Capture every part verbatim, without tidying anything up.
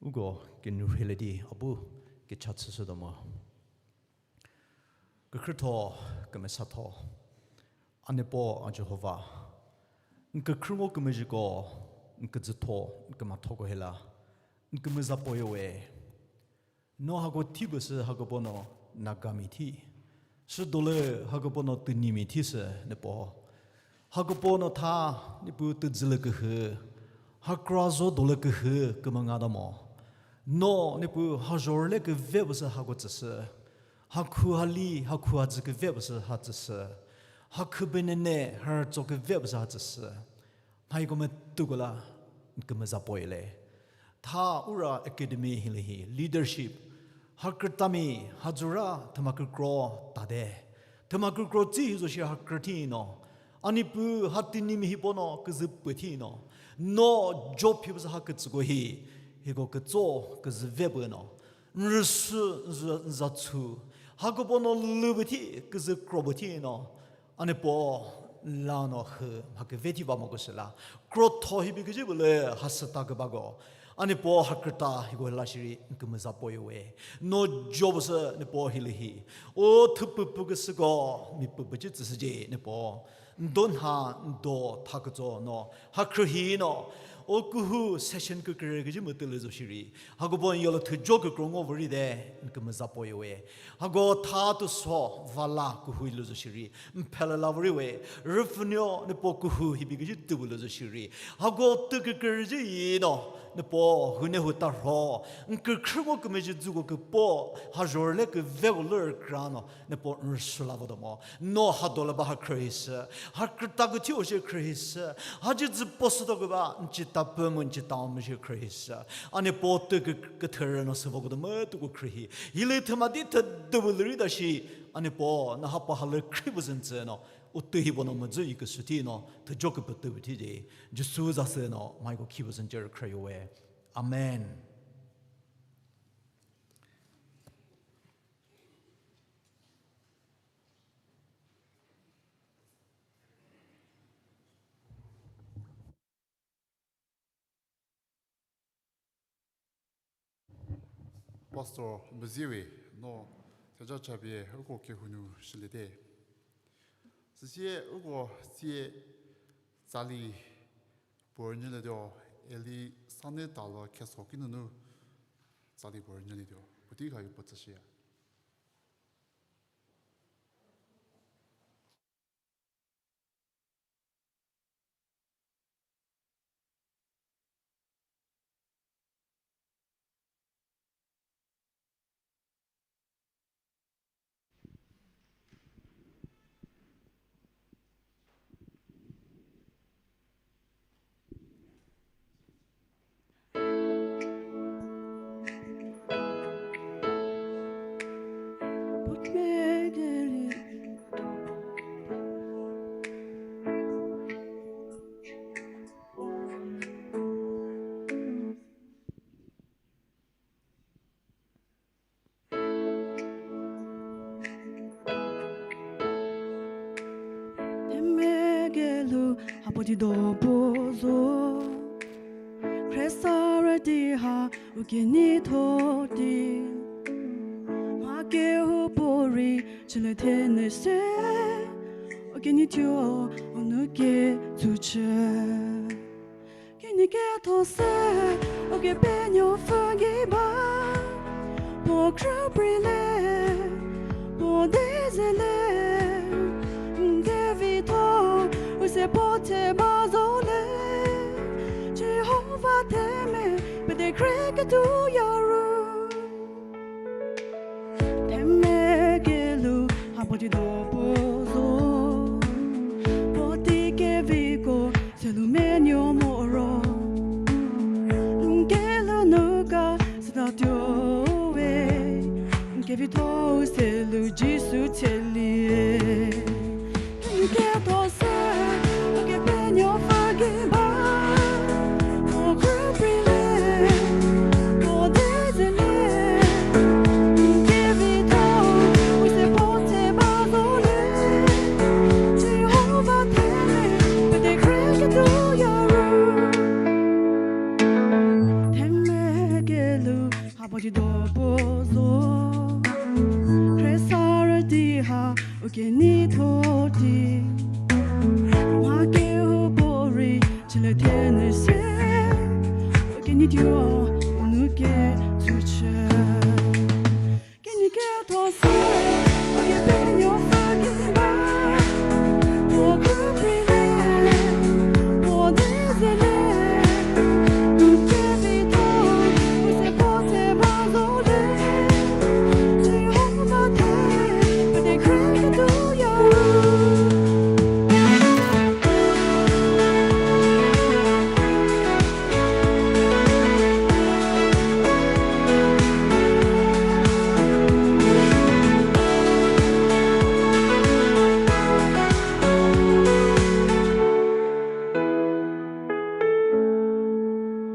Uko kenu rheilie di a bu kecha chüshütuo mo. Kekhrütho, kemesatho, a Niepuu a Jihova, n kekhrünuo kemezhieko, n kejütho, n kemathoko hie la n kemeza puoyo we. No hako thie puo sü hako puo no Nagamia thie, südole hako puo no Tenyimia thie sü Niepuu. Hako puo no tha Niepuu tejülie kehü, hakra zo dole kehü kemengata mo. No Niepuu ha zhorüle keve puo sü hako tsüshü. Hakhu hali, hakhu hadzü keve puo sü ha tsüshü. Hakhu benene, ha rütso keve puo sü ha tsüshü. Mhaiko methuko la n kemeza puoyo le. Tha Ura Academy hilie hi leadership, ha krütamia, ha zora thüma kekro tate. Thüma kekro tsi hi zo shi ha krü thie no, a Niepuu ha Tenyimia hi puo no kezü puo thie no, no Job hi puo sü ha ketsüko hi, hieko ketso kezü ve puo no, n rüsü, n za, n za chu, hako puo no lü puo thie, kezü kro puo thie no, a Niepuu, la no hü mha keve thie ba moko shü la, krotho hibi kecü puo le ha süta kebako, a Niepuu ha krüta hieko la shierei n kemeza puoyo we. No Job sü Niepuu hilie hi, o thupupukeshüko, mia pupucü tsüshücie Niepuu. N do nha, n do tha ketso no, ha khrü hi no, o kehou session kekere kecü mu tuolie zo shierei, hako puo n yolo thujo kekro ngo vorei te, n kemeza puoyo we. Hako tha tuo so va la kehou lie zo shierei, n phelie la vorei we, rüpfhünuo Niepuu kehou hibi kecü tuo puo lie zo shierei, hako tuo kekerüzhü i no, Niepuu hune hu tarho, n kekhrüko kemezhie dzüko kepuo, ha zhorüle keveko lü rükra no, Niepuu n rüsü la votuo mo. No ha dole ba ha khrü hi sü, ha krüta kethiu shie khrü hi sü, ha dzie dzü puo sütuo keba n cita pfü mu n cita mezhie khrü hi sü, a Niepuu tuo ke, ketherü no sü voketuo methuko khrü hi, hilie thüma di thedu puo lü rei ta shi, a Niepuu no ha puo ha le khrü puo zü n tsü no, u tuo hi puo no medzü i kesü thie no thujo kepetuo puo thie di, Jisu za sü no mhaiko khi puo zü n tsü rükhrüyo we. Amen. Pastor Meziewe, no theja chapie uko kehou nu shüliete. Süsie uko tsie tsali puo rünyülietuo, eli sane talo kheso kinunu tsali puo rünyülietuo. Puotei kha yu puo tsüshüya. Themia kelu ha puo di do puo zo. Khrista rüdi ha u keneitho di. Mha kehoupuorei chülie thenyü se. U keneitho u nou ketsu chü. Kenei ketho se, u Kepenuopfü gei ba, puo khrüpreilie, puo dezielie, n kevitho-u se puo the ba zo le, Jihova themia pete khrieketuo ya ru. Themia kelu ha puo di do puo zo, puotei keviko se lu menuo moro. N kelu nu ka sütatuo we, n kevitho-u se lu Jisu tselie. N ketho se, u Kepenuopfü gei ba, puo khrüpreilie, puo dezielie, n kevitho-u se puo the ba zo le, Jihova themia pete khrieketuo ya ru. Themia ke Video nu ke zuchü. Kenie ketho sü, o kepenuopfü ki ba. O krüpri le, o dezele. Nu kevitho, u se puo te ba zo le. Jihova the, pete khrieketuo ya.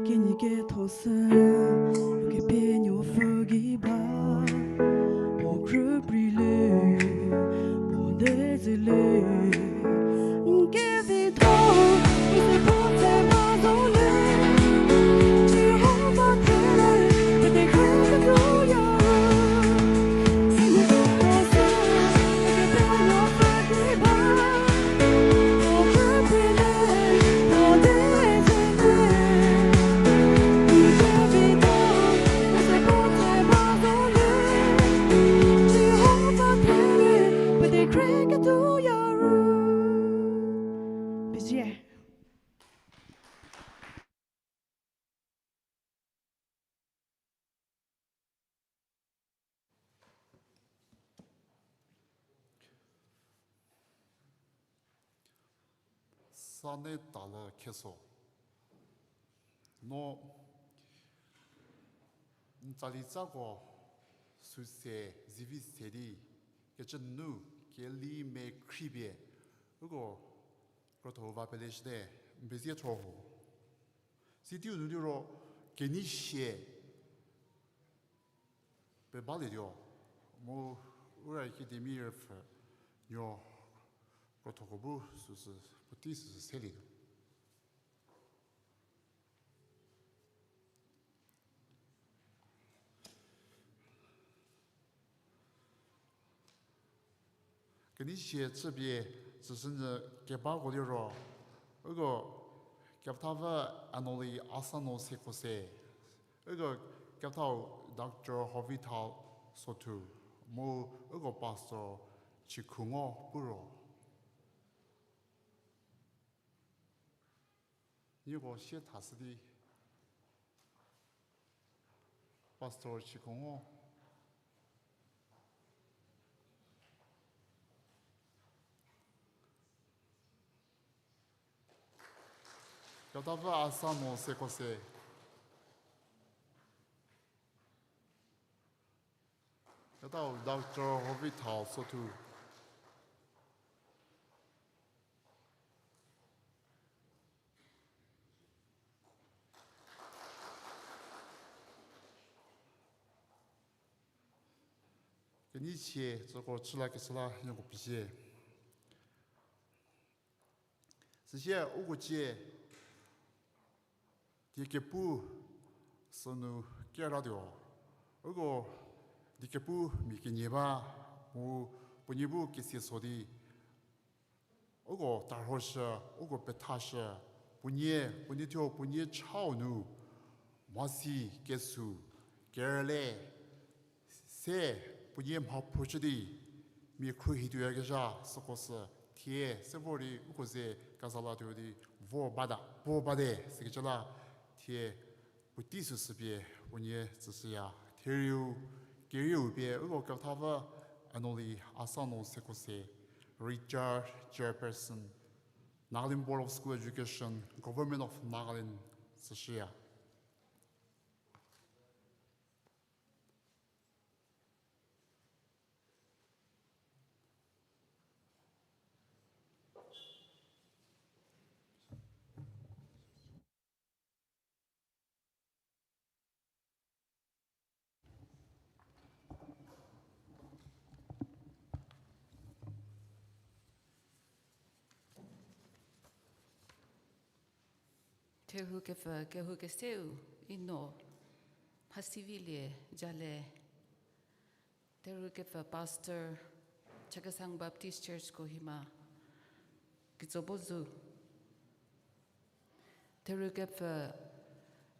Kenie ketho sü, o kepenuopfü ki ba, o krüpri le, o dezele, n kevitho, u se puo te ba zo le, Jihova the, pete khrieketuo ya. Sane tala kheso. No, n tsali tsako süse, zivi se di, kecü nu, keli me khripie, uko, krotho va pele shite, n pezie thor ho. Sidi u nu liro, kenei sie, pe balietuo, mu Ura Academy rüpfü nuo krothoko bu süsü, puotei süsü selietuo. Kenei sie chüpie tsüshünyü kebako liro, uko kepethapfü Anoli Asano Sekose, uko kepethau Doctor Hovithal Sothu, mu uko Pastor Chikhungo pu ro. Nieko sie thashü di, Pastor Chikhungo. Kepethapfü Asano Sekose. Kepethau Doctor Hovithal Sothu. Kenei sie tsüko chü lakeshü la nieko pezie. Süsie uko cie die kepu sünu keratuo. Uko die kepu mia kenie ba, mu puonie bu kesie so di uko tarhoshü, uko pethashü, puonie, puonie thuo, puonie chau nu, mhasi, kesu, kerüle, se, puonie mha phochü di, mia khruohi tuoyakezha süko sü, thie, se vor di, uko ze, keza latuo di, vor bata, vor bate, sikecü la, thie, puotei süsü pie unie tsüshüya. Therieu, kerieu pie uko kepethapfü Anoli Asano Sekose, Richard Chairperson, Nagaland Board of School Education, Government of Nagaland, tsüshüya. Therhukepfü kehou keseu, i no, mhasivilie jale, Therhukepfü Pastor, Chakhesang Baptist Church Kohima, Kitsobozu. Therhukepfü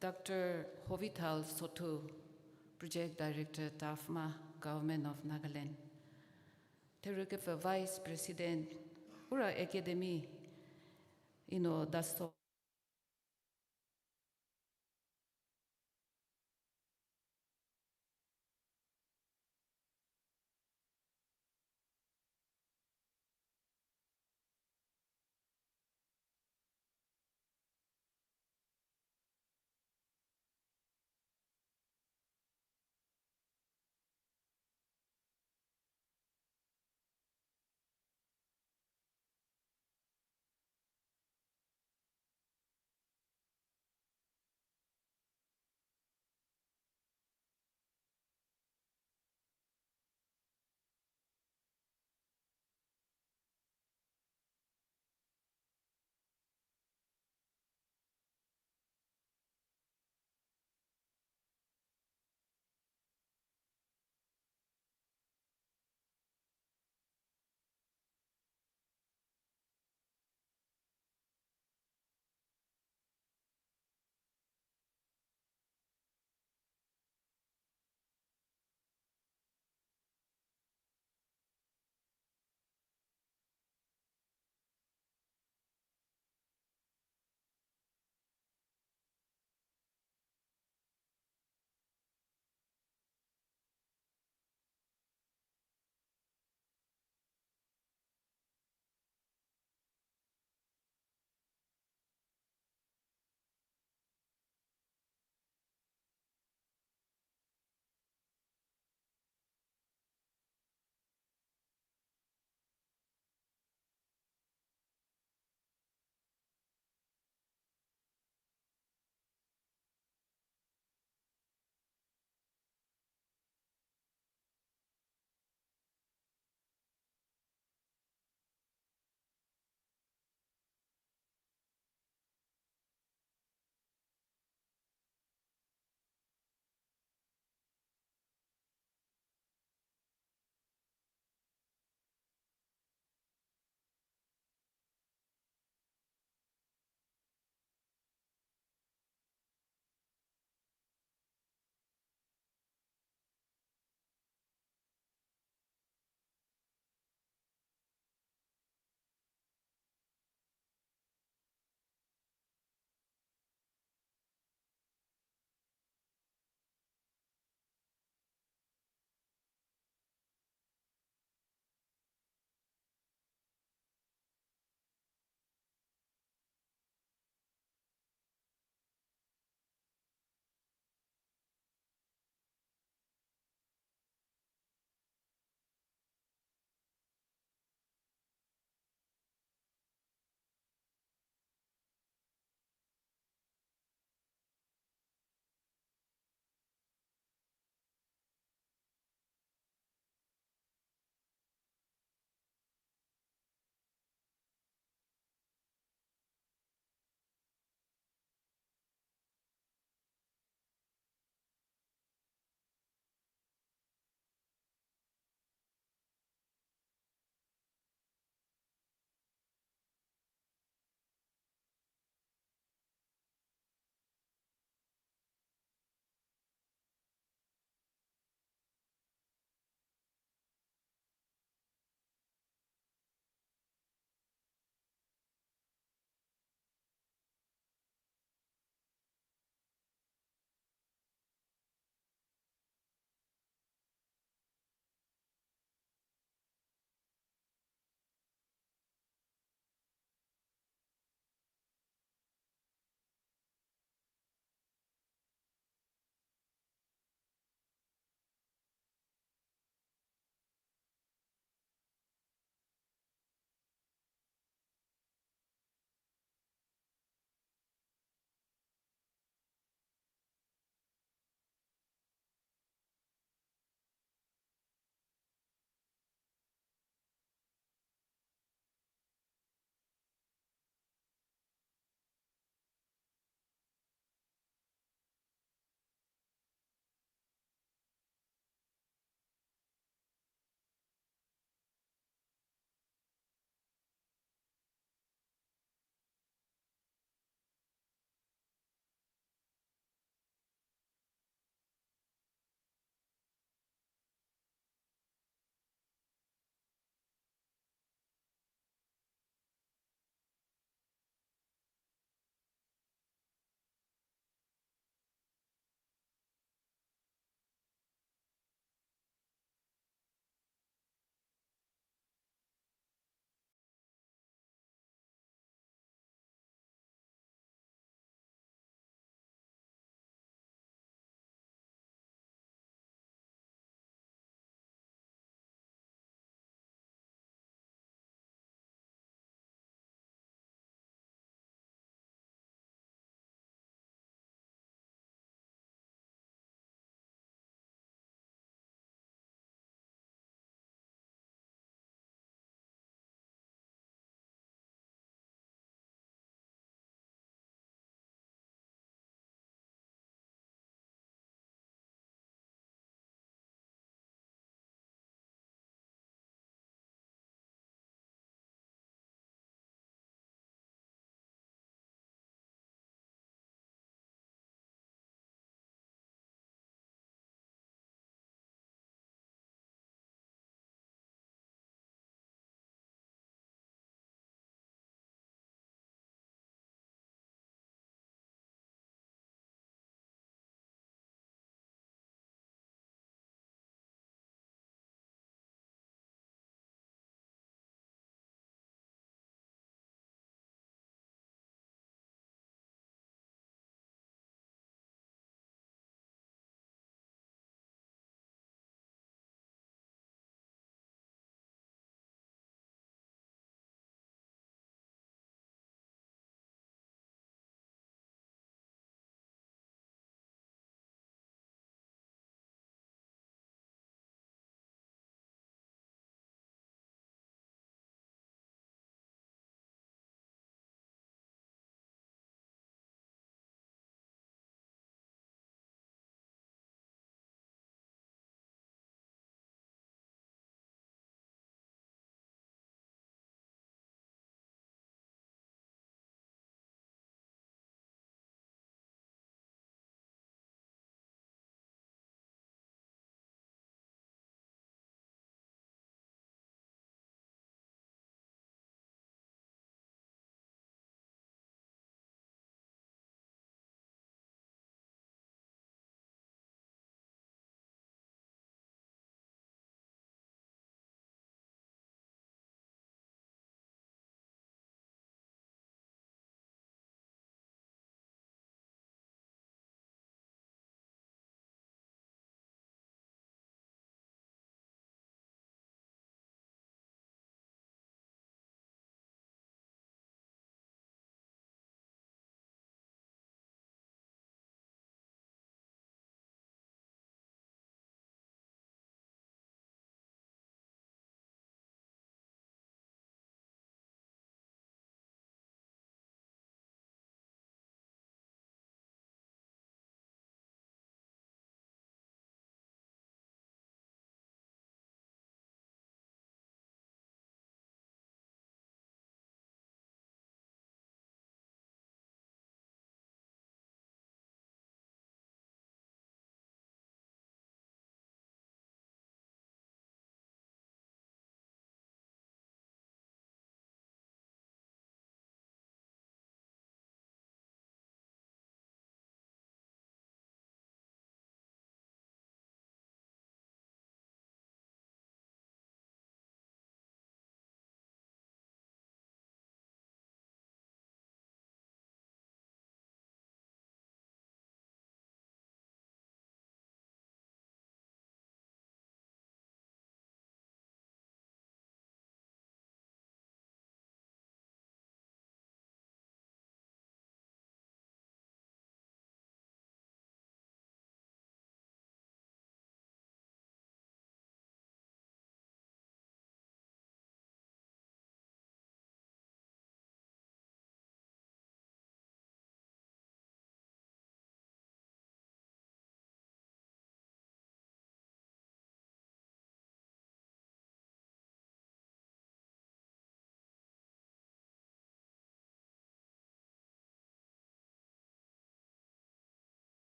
Doctor Hovithal Sothu, Project Director, TAFMA, Government of Nagaland. Therükepfü Vice President, Ura Academy, Ino Daso.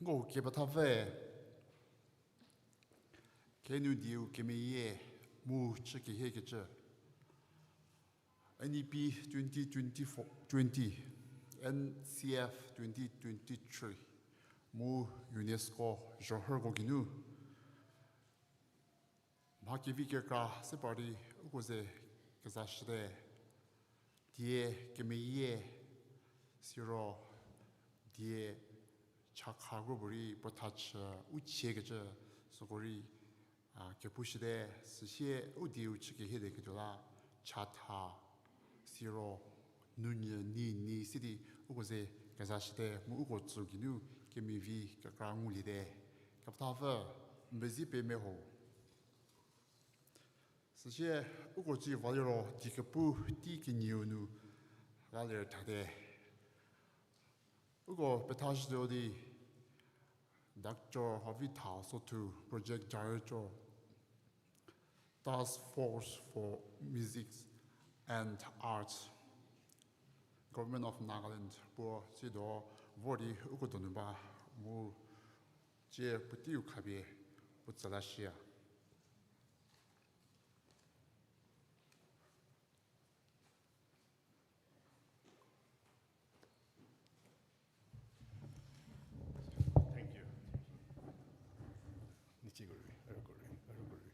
O kepethapfü, kenu dieu kemeyie mu chü kehiekecü. N E P twenty twenty-four, twenty, N C F twenty twenty-three, mu UNESCO zhorhüko geinu mha kevi kekra se par di uko ze kezashüte, die kemeyie, siro die chakha kropuorei puo thachü u chiekecü süko rei, a, kepushüte, süsie u dieu chü kehie de ketuo la chatha, siro nunyü ni ni sidi uko ze kezashüte mu uko tsü geinu kemevi kekra nguliete. Kepethapfü, n pezie pie meho. Süsie uko tsie va liro diekepu tei kenieu nu la ler thate. Uko pethashütuo di Doctor Havitha Sothu, Project Director, Task Force for Music and Arts, Government of Nagaland, puo tsiedo vor di uko donu ba mu tsie puoteiu khapie puo tsü la shia. Thank you. Nichigori, arugori, arugori.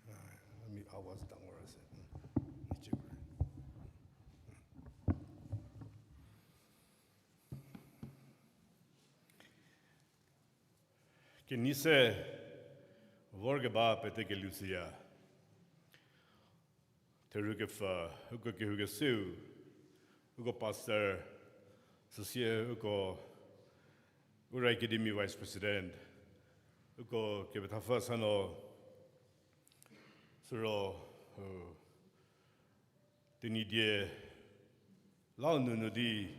Ah, let me, I was down where I said. Nichigori. Kenei se vorkeba pete kelushüya. Therhukepfü, uko kehoukeseu, uko pastor, süsie uko Ura Academy vice president, uko kepethapfü sano, süro, u, Tenyidie lau nunu di,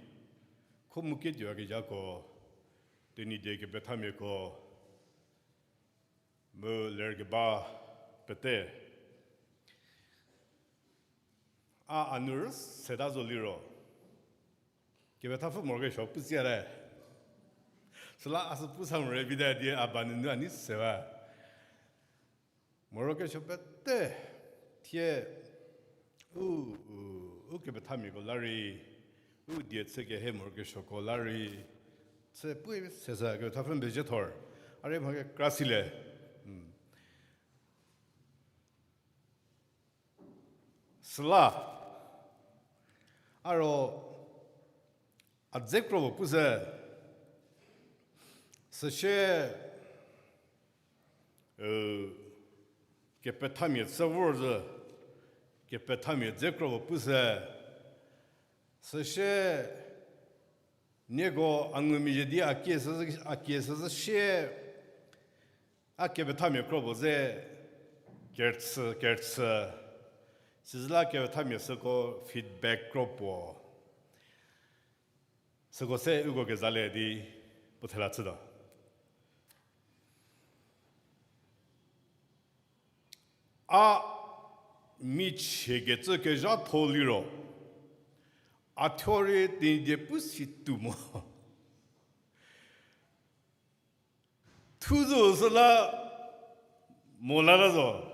kho mu ketuo kezhako, Tenyidie kepethamiako, mu lerkeba pete. A a nu rüseta zo liro, kepethapfü morokesuo pusiate. Süla a sü pu sa morei vite di a ba nunu a nei se ba. Morokesuo pete, thie, u, u, u kepethamiako la rei, u die chü kehie morokesuoko la rei, chü puoe sesa kepethapfü n pezie thor, a rei mha kekra silie. Süla, a ro, a dze kro puo pu se, süsie, u, kepethamia chü vor zhü, kepethamia dze kro puo pu se, süsie, nieko a ngumezhie di a kie sü, a kie sü zhü sie, a kepethamia kro puo ze kerüchü, kerüchü. Sizüla kepethamia süko feedback kro puo. Süko se uko kezalie di puo thela chütuo. A michie kecü kezhatho liro, a thuo rei Tenyidie pu si tuo mo. Thu zo süla mo la la zo.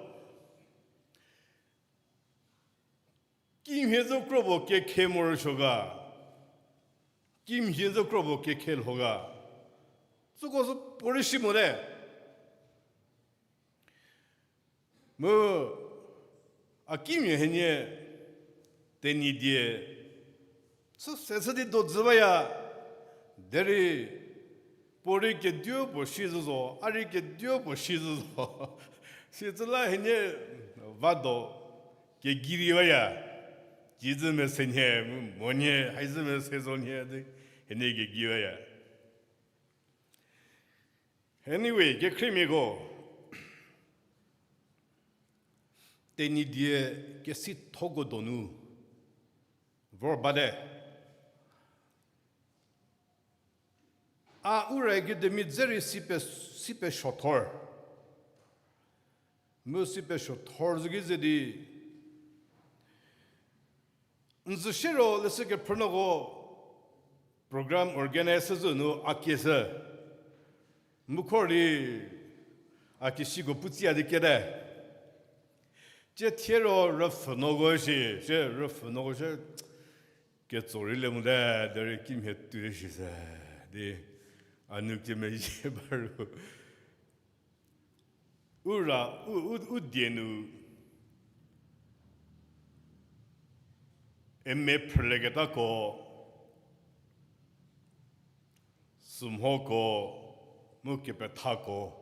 Kimhie zo kro puo kekhe morosuo ga. Kimhie zo kro puo kekhe lho ga. Süko sü puorei si mote. Mu a kimia hienie Tenyidie sü se chü di do zhü baya, derei puorei kediu puo shi zhü zo, a rei kediu puo shi zhü zo. Sicüla hienie va do kegei rei baya, kijü mese nhie, mu mo nhie, haizü mese zo nhie di hienie kegei baya. Anyway, kekhriemiako, Tenyidie kesithoko donu vor bate. A Ura Academy dze rei si pe, si pesuothor. Mu si pesuothor zhü ki ze di, n zü siero leshü kephrünuoko program organize zhü nu a kie sü. Mu kho rei, a kisiko pu tsia di kete. Tsie thie ro rüpfhünuoko shi, sie rüpfhünuoko shie, ketso rei le mote, derei kimhie tuo shi se, di, a nu kemezhie ba ru. U ra, u, u, u die nu, eme phrüleketako, sümhoko, mu kepethako,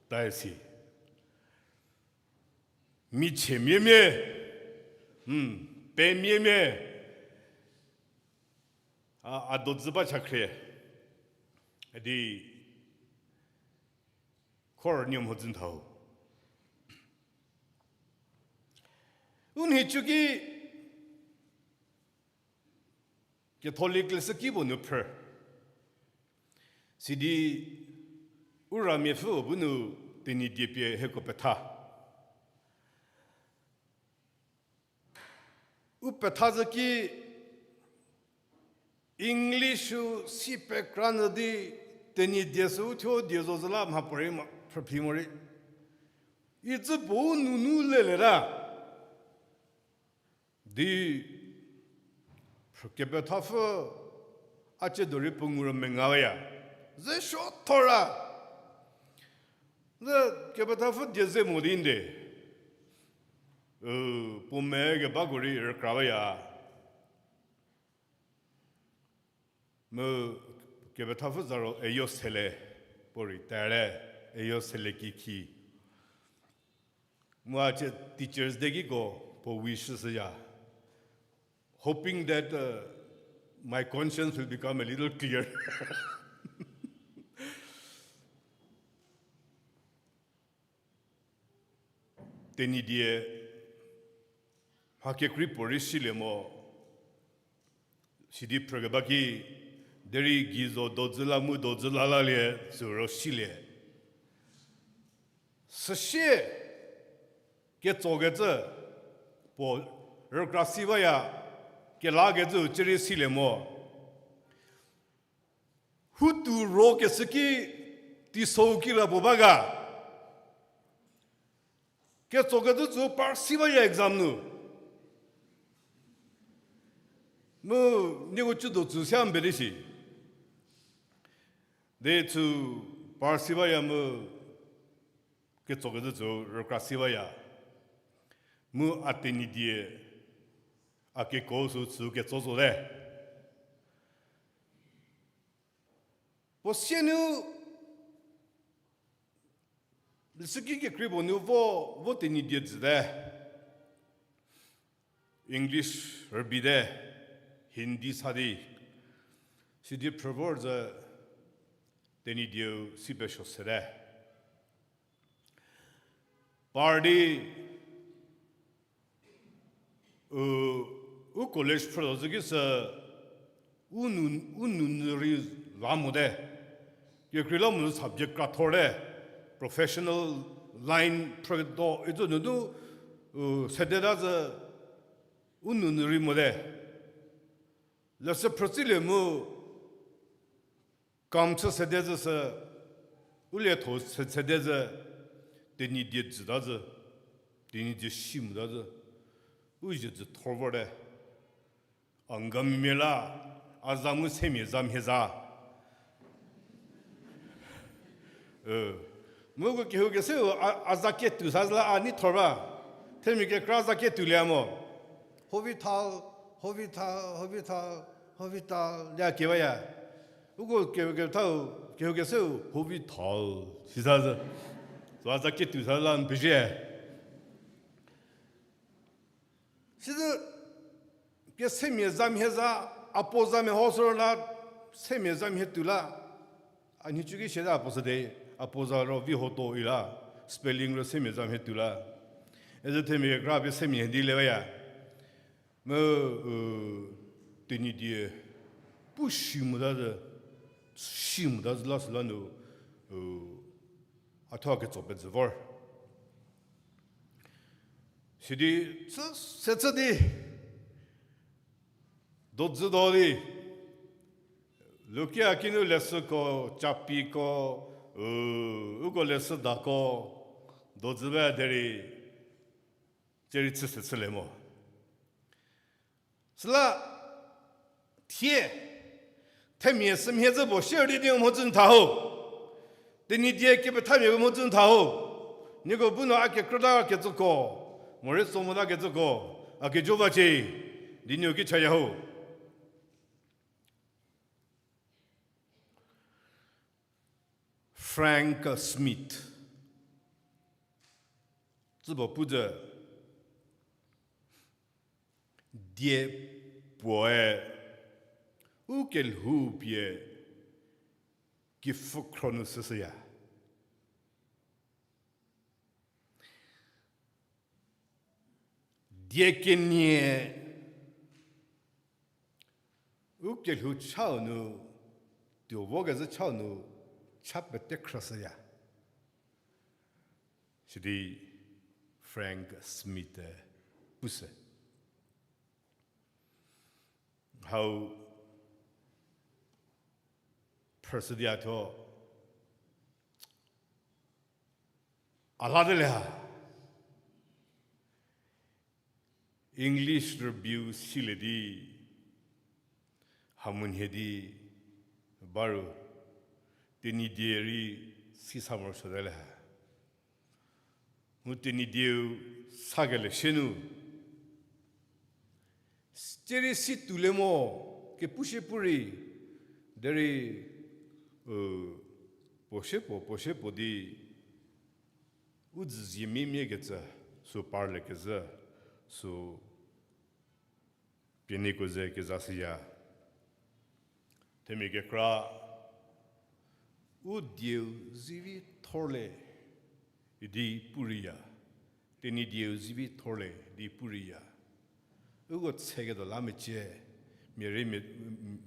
tae si. Michie miemie, hmm, pemia mia, a, a dodzü ba chakhrie, di, khor niemhodzü thau. U nhicu ki Catholic leshüki puo nu phrü. Sidi u ramiapfü bu nu Tenyidie pie hieko petha. U petha zü ki English-u si pekra nyü di Tenyidie sü u thuo die zo zü la mhapuorei ma, phrüphi morei. Icü puo u nunu leleta. Di, kepethapfü, a ciedo rei puo ngu ro mengawaya. Ze suo thora. Ze kepethapfü die ze mo di nde. Puo me kebako rei rükrawaya. Mu kepethapfü za ro Eyo Sele, puo rei tare, Eyo Sele kikhi. Mu a cie Teachers' Day kiko puo wish shüya. Hoping that, uh, my conscience will become a little clear. Tenyidie, mha kekrei puorei silie mo, sidi phrükeba ki, derei gei zo dodzü la mu dodzü la lalie, sü ro silie. Süsie, ketsokecü, puo rükra si baya, kelakecü cierei silie mo. Hutu ro kesü ki teisou kira puo ba ga. Ketsokecü tsü par si baya exam nu. Mu nieko cüdo tsü sia mbe di shi. Di tsü par si baya mu ketsokecü tsü rükra si baya. Mu a Tenyidie, a keko sü tsü ketso zote. Puo sienu, leshüki kekrei puo nu vo, vo Tenyidie jüte. English rübite, Hindi sa di. Sidi phrü vor zü Tenyidieu si pesuo sete. Par di, u, u college phrüzhü ki sü, u nou, u nounyü rei la mote. Kekreilamonyü subject kra thorte. Professional line phrüdo, icü nunu, u, sedeta zü, u nounyü rei mote. Leshü phrütsilie mu, kam chü sede zü sü, u lietho se-, sede zü, Tenyidie jüta zü, Tenyidie si mota zü, u zie jü thor vorte. Angamimia la, a za mu semia za mhie za. Mu ko kehou keseu a, a za ketuo sa zü la a nei thor ba. Themia kekra za ketuolie mo. Hovithal, hovithal, hovithal, hovithal, lia kebaya. Uko ke-, kethau, kehou keseu, hovithal, sisa zü. Zo a za ketuo sa la n pezie. Sizü, kesemia za mhie za, a puo za mia ho sü la, semia za mhie tuo la. A nhicu ki sieta a puo sü de, a puo za ro vi hoto ila, spelling ro semia za mhie tuo la. Ezü themia kekra pie semia di le baya. Mu, u, Tenyidie, pu si mota zü, si mota zü la süla nu, u, a thuo ketso pezü vor. Sidi, sü, se chü di, dozü do di, Lukia kinu leshüko, chapiko, U, uko leshüdako, dodzü ba derei, cierei chüse chülie mo. Süla, thie, themia sümhie zhü puo shierei di nieko mhodzü n tha ho. Tenyidie kepethamia mhodzü n tha ho. Nieko bu nu a kekrüta kecüko, morei so mota kecüko, a kejo ba cie, di nieko ki chaya ho. Frank Smith. Tsübo pu zü, die puoe u kelhou pie kipfükhro nu süshüya. Die kenie u kelhou chau nu, tuo vokezhü chau nu, cha pete khrüshüya. Sidi Frank Smith-e pushü. Hau phrüshü di a thuo, a la te le ha. English rübeiu silie di, hamonyü di, ba ru, Tenyidie rei si sa morosuote le ha. Mu Tenyidieu sakelie shie nu, cierei si toulie mo, kepu shie pu rei, derei, u, puo shie puo, puo shie puo di, u dzüzie miemie kecü, sü parlie kezhü, sü pie nieko ze kezashüya. Themia kekra, u dieu zivi thorlie idi pu reiya, Tenyidieu zivi thorlie idi pu reiya. Uko tseketuo la mecie, mia rei mia,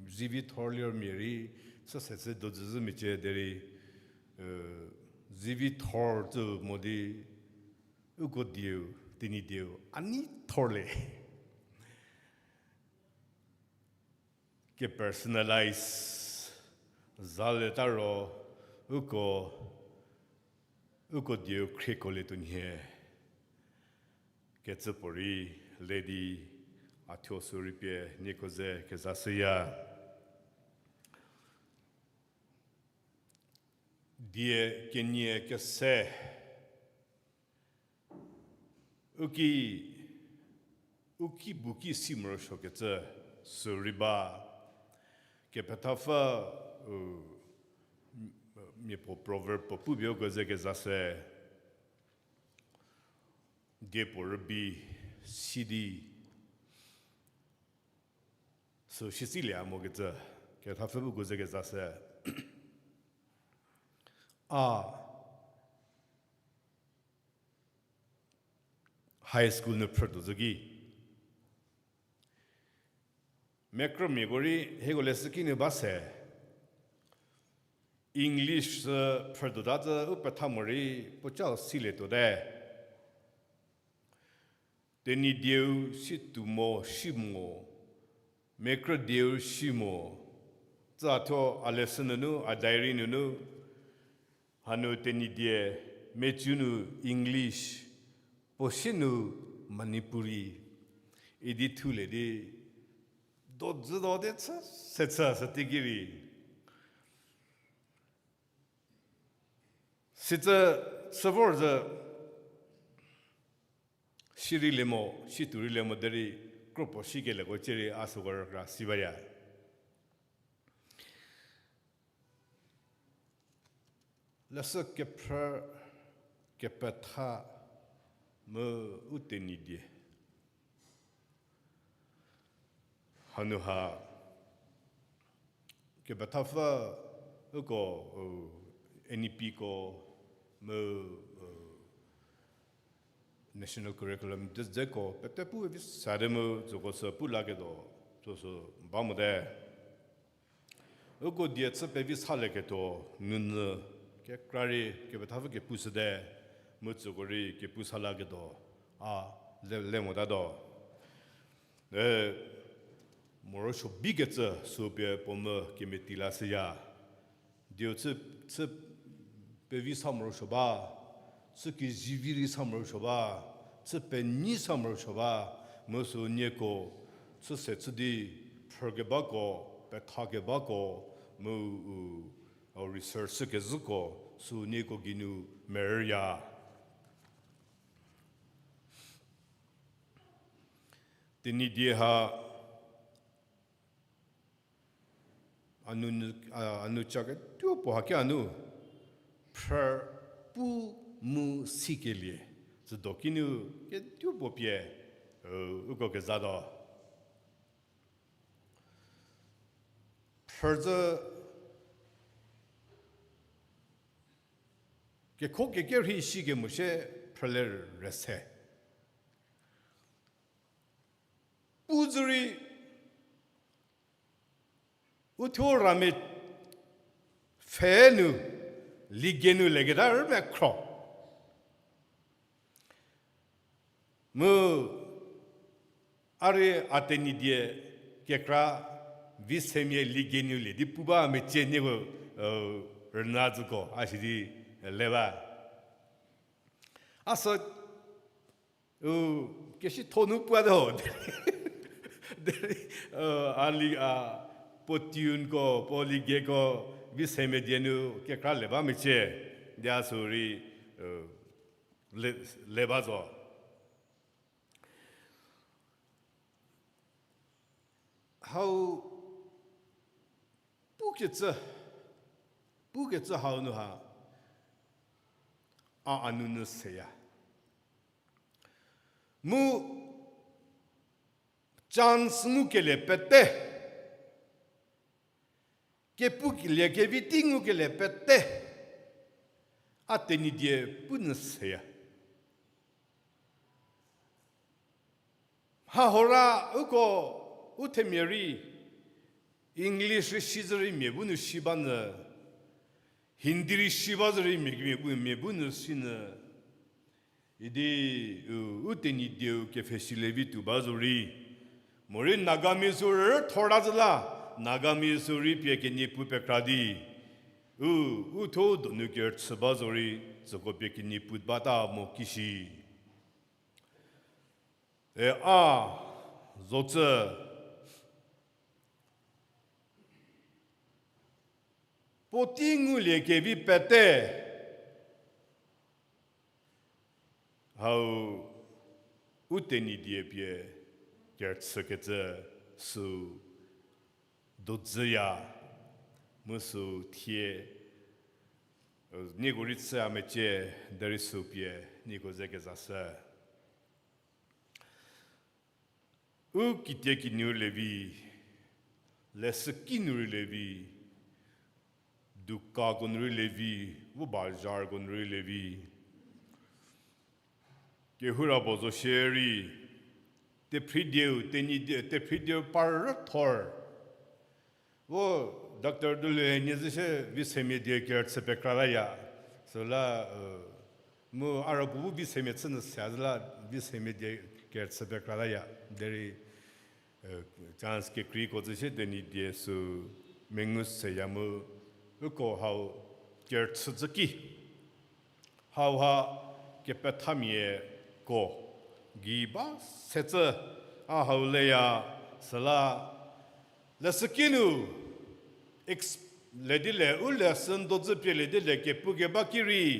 zivi thorlie mia rei, süse sü dodzü zhü mecie derei, zivi thor tsü mo di, uko dieu, Tenyidieu a nei thorlie. Ke personalize zalieta ro, uko, uko dieu khrieko lietuo nhie kecü puorei le di, a thuo sü rei pie nieko ze kezashüya. Die kenie kese, u ki, u ki bu ki si morosuokecü sü rei ba. Kepethapfü, u, mia puo proverb puo pupie uko ze kezashü, die puo rübei si di sü sisilie a mokecü, kethapfü bu uko ze kezashü. A high school nu phrütuo zhü ki, mekrümiako rei hieko leshü ki nu ba se, English sü phrütuota zhü u petha morei puocau silietuote. Tenyidieu si tou mo shi mo, mekrü dieu shi mo, tsü a thuo a leshü nunu, a diary nunu, hanu Tenyidie, mecü nu English, puo sie nu Manipuri idi thulie di, dodzüdo di chü, se chü sü teiki rei. Sitse, chü vor zhü, si rei le mo, si tou rei le mo derei, kropuo sikelieko cierei a süko rükra si baya. Leshü kephrü, kepetha, mu u Tenyidie. Hanu ha, kepethapfü uko, u, N E P ko, mu, u, National Curriculum dzeko pete pu vi sate mu tsüko sü pu laketuo, süsü ba mote. Uko die chü pevi salieketuo nunyü kekra rei kepethapfü kepushüte, mu tsüko rei kepu sa laketuo, a, le, le motatuo. E, morosuo bikecü sü pie puo mu kemeti lashüya. Dieu chü, chü pevi sa morosuo ba, chü kezivi rei sa morosuo ba, chü penyi sa morosuo ba, mu sü nieko chü se chü di phrükebako, pethakebako, mu u, u research kezhüko, sü nieko geinu merüya. Tenyidie ha, a nu, a, a nu cha ketuo puo haki a nu, phrü pu mu sikelie, tsüdo kinu ketuo puo pie, u, uko kezatuo. Phrü zü kekho kekerhei shi kemo shie phrüle rese. Pu zü rei, uthuo ramia pfhe nu, ligie nu leketa rümekhro. Mu a rei a Tenyidie kekra vi semia ligie nu le di pu ba mecie nieko, rüna züko a si di le ba. A sü, u, kesi tho nu puo te ho. Derei, a li a, puo tuneko, puo ligieko, vi semia die nu kekra le ba mecie, dia sü rei, le, le ba zo. Hau pukecü, pukecü hau nu ha, a a nu nu seya. Mu chance ngukelie pete, kepukelie kevi tei ngukelie pete, a Tenyidie pu nu seya. Mha hora uko, u themia rei, English rei si zü rei mia bu nu si ba nyü, Hindi rei si ba zü rei mia, mia bu, mia bu nu si nyü, idi, u, u Tenyidieu kepfhesilie vi tuo ba zo rei, morei Nagamia sü rüthor ta zü la, Nagamia sü rei pie kenie pu pekra di, u, uthuo donu kerüchü ba zo rei, tsüko pie kenie pu bata mo kishi. E a, zocü, puotei ngulie kevi pete, hau u Tenyidie pie kerüchükecü sü dozüya, mu sü thie, nieko rei chüya mecie, derei sü pie nieko ze kezashü. U kitiekinu levi, leshüki nu rei levi, dukako nu rei levi, vo bazarko nu rei levi, kehoura puo zo shierei, tephridieu, Tenyidie, tephridieu par rüthor. Vo doctor Dulhou nie zü shie vi semia die kerüchü pekra laya. Süla, mu a ruopfü bu vi semia chü nyü se zü la vi semia die kerüchü pekra laya. Derei, chance kekreiko zü shie Tenyidie sü mengu seya mu, uko hau kerüchü zü ki. Hauha kepethamiako gei ba se cü a hau leya, süla leshüki nu, ex-, le di le, u lesson dozü pie le di le kepu keba ki rei,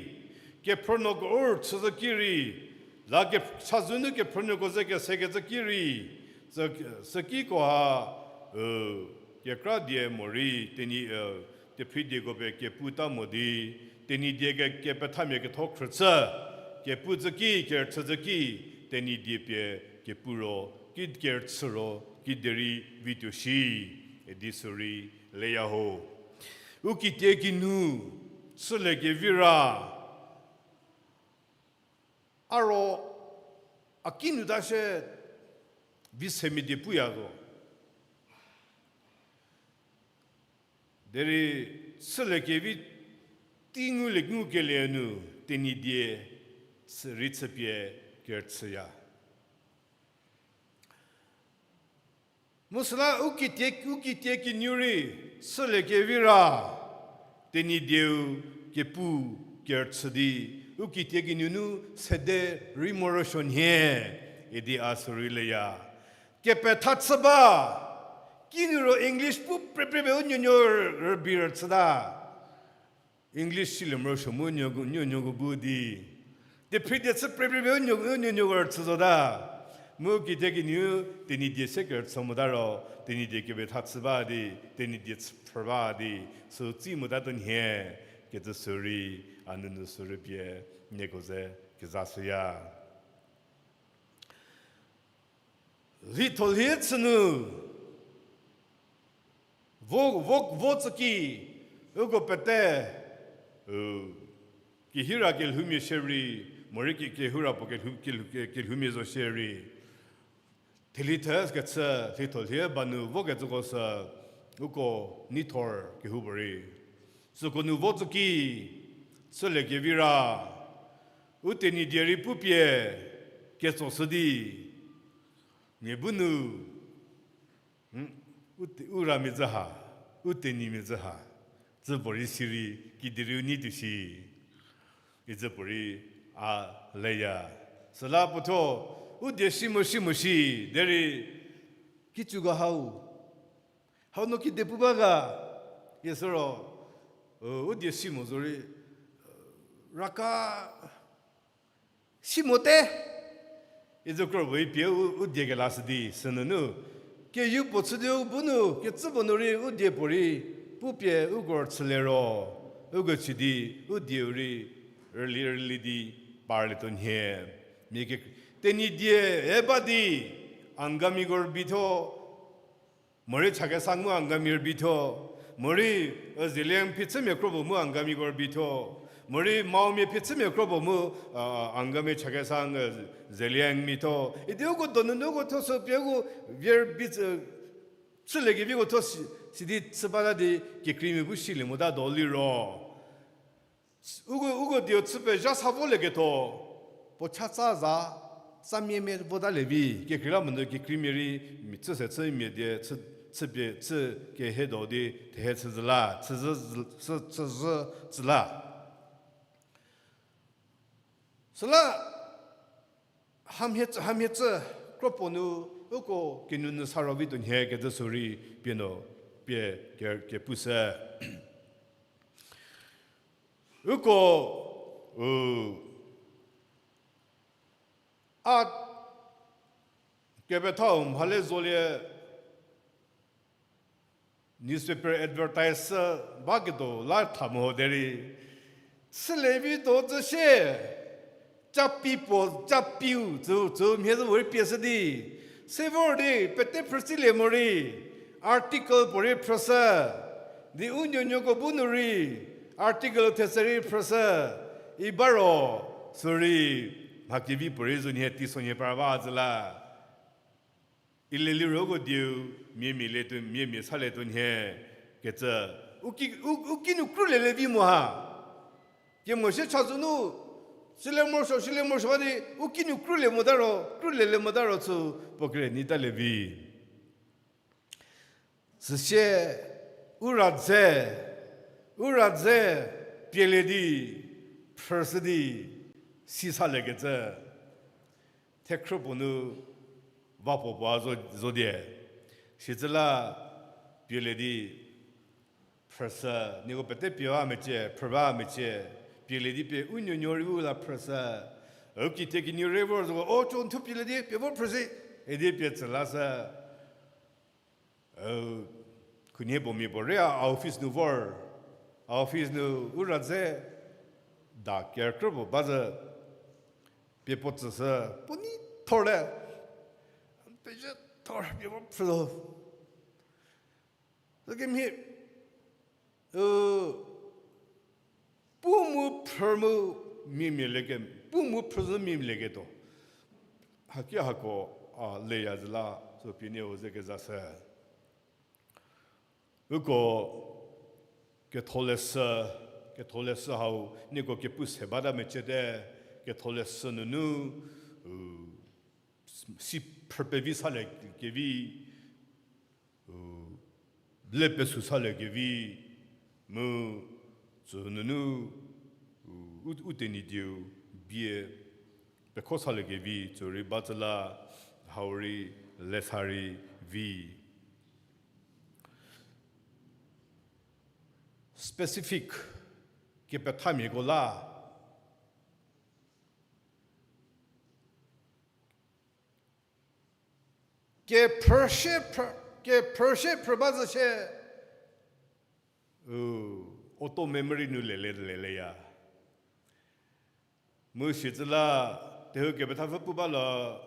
kephrünuoko u rüchü zü ki rei, la ke-, chazou nu kephrünuoko ze kesekecü ki rei, sü-, süki ko ha, u, kekra die morei, Tenyi, u, tephridieko pie kepu ta mo di, Tenyidie ke-, kepethamia ketho khrüchü, kepu zü ki, kerüchü zü ki, Tenyidie pie kepu ro, ki kerüchü ro, ki derei vituo shi, idi sürei leya ho. U kitiekinu, chüliekevi ra, a ro, a kinu ta shie, vi semia die puya zo. Derei chüliekevi tei ngulie ngukelie nu Tenyidie chü-, rei chüpie kerüchüya. Mu süla u kitie, u kitiekinu rei chüliekevi ra Tenyidieu kepu, kerüchü di, u kitiekinu nu sede rei morosuo nhie, idi a sürei leya. Kepetha chü ba, kinu ro English pu preprepie u nuonuo rübei rüchüta. English silie morosuo mu nuonuoko bu di. Diephrie die chü preprepie u nuonuoko rüchü zota. Mu kitiekinu Tenyidie se kerüchü mota ro, Tenyidie kepetha chü ba di, Tenyidie chü phrü ba di, sü tsi motatuo nhie, kecü sürei, a nunu sürei pie, nieko ze kezashüya. Lhitholie chü nu, vo, vo, vo tsü ki, uko pete, u, kehira kelhoumia shierei, morei ki, kehira puo kelhou, kelhou, ke, kelhoumia zo shierei. Theli the kechü, lhitholie ba nu vokecüko sü, uko neithor kehoupuorei. Süko nu vo tsü ki, chüliekevi ra, u Tenyidie rei pupie, ketsoshü di. Nie bu nu, u, u ramia zhü ha, u Tenyimia zhü ha, tsüpuorei sirei, kidi rei u nei tuo shi. Itsüpuorei a leya. Süla puo thuo, u die si mo si mo shi, derei, kicüko hau. Hau no kidi pu ba ga, isiro, u, u die si mo zorei, raka, si mote. Itsü kro puorei pie u, u die kelashü di, sünunu. Keyu puo chü di u bu nu, kecü puo nu rei u die puorei, pupie uko rüchülie ro, uko chü di, u dieu rei, rüli rüli di, parlietuo nhie. Mia ke, Tenyidie e ba di, Angamiko rübei thuo, morei Chakhesang mu Angami rübei thuo, morei, Zeliang phichümia kro puo mu Angamiko rübei thuo, morei Maomia phichümia kro puo mu, Angami Chakhesang, Zeliang mi thuo. Idi uko donunu uko thuo sü pie uko vie rübei, chüliekeviko thuo si, sidi chü bata di kekreimia bu silie mota do liro. Uko, uko dieu chü pezha sa volieketuo, puo chatsa za, tsamia-mia votalie vi, kekreilamonyü kekreimia rei, mi chü se chü mia die, chü, chüpie, chü kehe do di, thehe chüzhü la, chüzhü, chü, chüzhü, chü la. Süla, hamhie, hamhie cü, kro puo nu, uko kinunu sa ro vituo nhie kecü sürei, pie no, pie, ke, kepu se. Uko, u, a, kepethau mhale zolie, newspaper advertise baketuo la tha mo derei, chülie vituo zhü sie, capi puo, capiu, tsü, tsü mhie zhü puorei pie shü di, se vor di, pete phrüsilie morei, article puorei phrüshü, di u nuonuoko bu nu rei, article these rei phrüshü, i ba ro, sürei, mha kevi puorei zo nhie teisonhie par ba zhü la. Ile liro uko dieu, miamia le tuo, miamia salie tuo nhie, kecü, u ki, u, u kinu krulielie vi mo ha. Kemo sie chazou nu, silie morosuo, silie morosuo ba di, u kinu krulie mota ro, krulielie mota ro chü, puo kere nyi talie vi. Süsie, u ra dze, u ra dze, pielie di, phrüshü di, si saliekecü. Thekhrü puo nu, va puo puo zo, zo die. Sicü la, pielie di, phrüshü, nieko pete pie ba mecie, phrü ba mecie, pielie di pie u nuonuo rei u la phrüshü. U kitiekinu rei vor zo, o co n thu pielie di, pie vo phrüshü, idi pie tsü lashü. Khunhie puo mia puo rei a office nu vor, a office nu u ra dze, da kerükrü puo ba zhü, pie puo tsüshü, puo nei thorle, pezhie thor pie vo phrü zo. Zükemhie, u, pu mu phrü mu mimia lieke, pu mu phrü zhü mimia lieketuo. Haki hako, a, leya zhü la, so pie nieu ze kezashü. Uko ketholeshü, ketholeshü hau, nieko kepu se bata meciete, ketholeshü nunu, u, si phrü pevi salie kevi, u, le pesu salie kevi, mu, tsünunu, u, u, u Tenyidie-u bie pekho saliekevi, tsü rei ba tsü la, hau rei lesa rei vi. Specific kepethamiako la. Kephrüshie phrü, kephrüshie phrü ba zü shie, u, auto memory nu lele, leleya. Mu sitsü la, tehou kepethapfü pu ba la,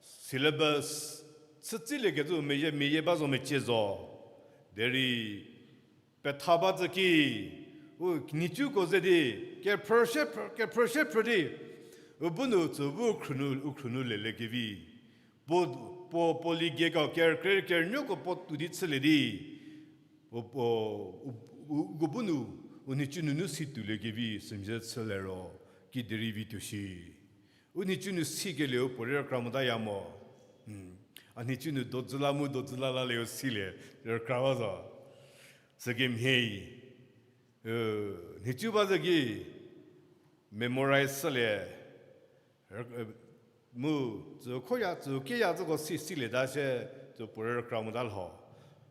syllabus, chütsilie kecü meyie, meyie ba zo mecie zo. Derei, petha ba tsü ki, u nhicuko ze di, kephrüshie phrü, kephrüshie phrü di, u bu nu tsü bu u khrünu, u khrünu lelekevi. Puo, puo, puo ligieko ker, ker, kernuoko puo tou di chülie di. Puo, puo, u, u, uko bu nu, u nhicu nunu si touliekevi, sümhie chülie ro, kiderei vi tuo shi. U nhicu nu sikelieu puorei rükra motaya mo. Hmm. A nhicu nu dodzü la mu dodzü la lalie u silie, rükra ba zo. Sükemhie, u, nhicu ba zü ki, memorize chülie, mu, tsü khoya, tsü keya züko si, silieta shie, tsü puorei rükra mota lho.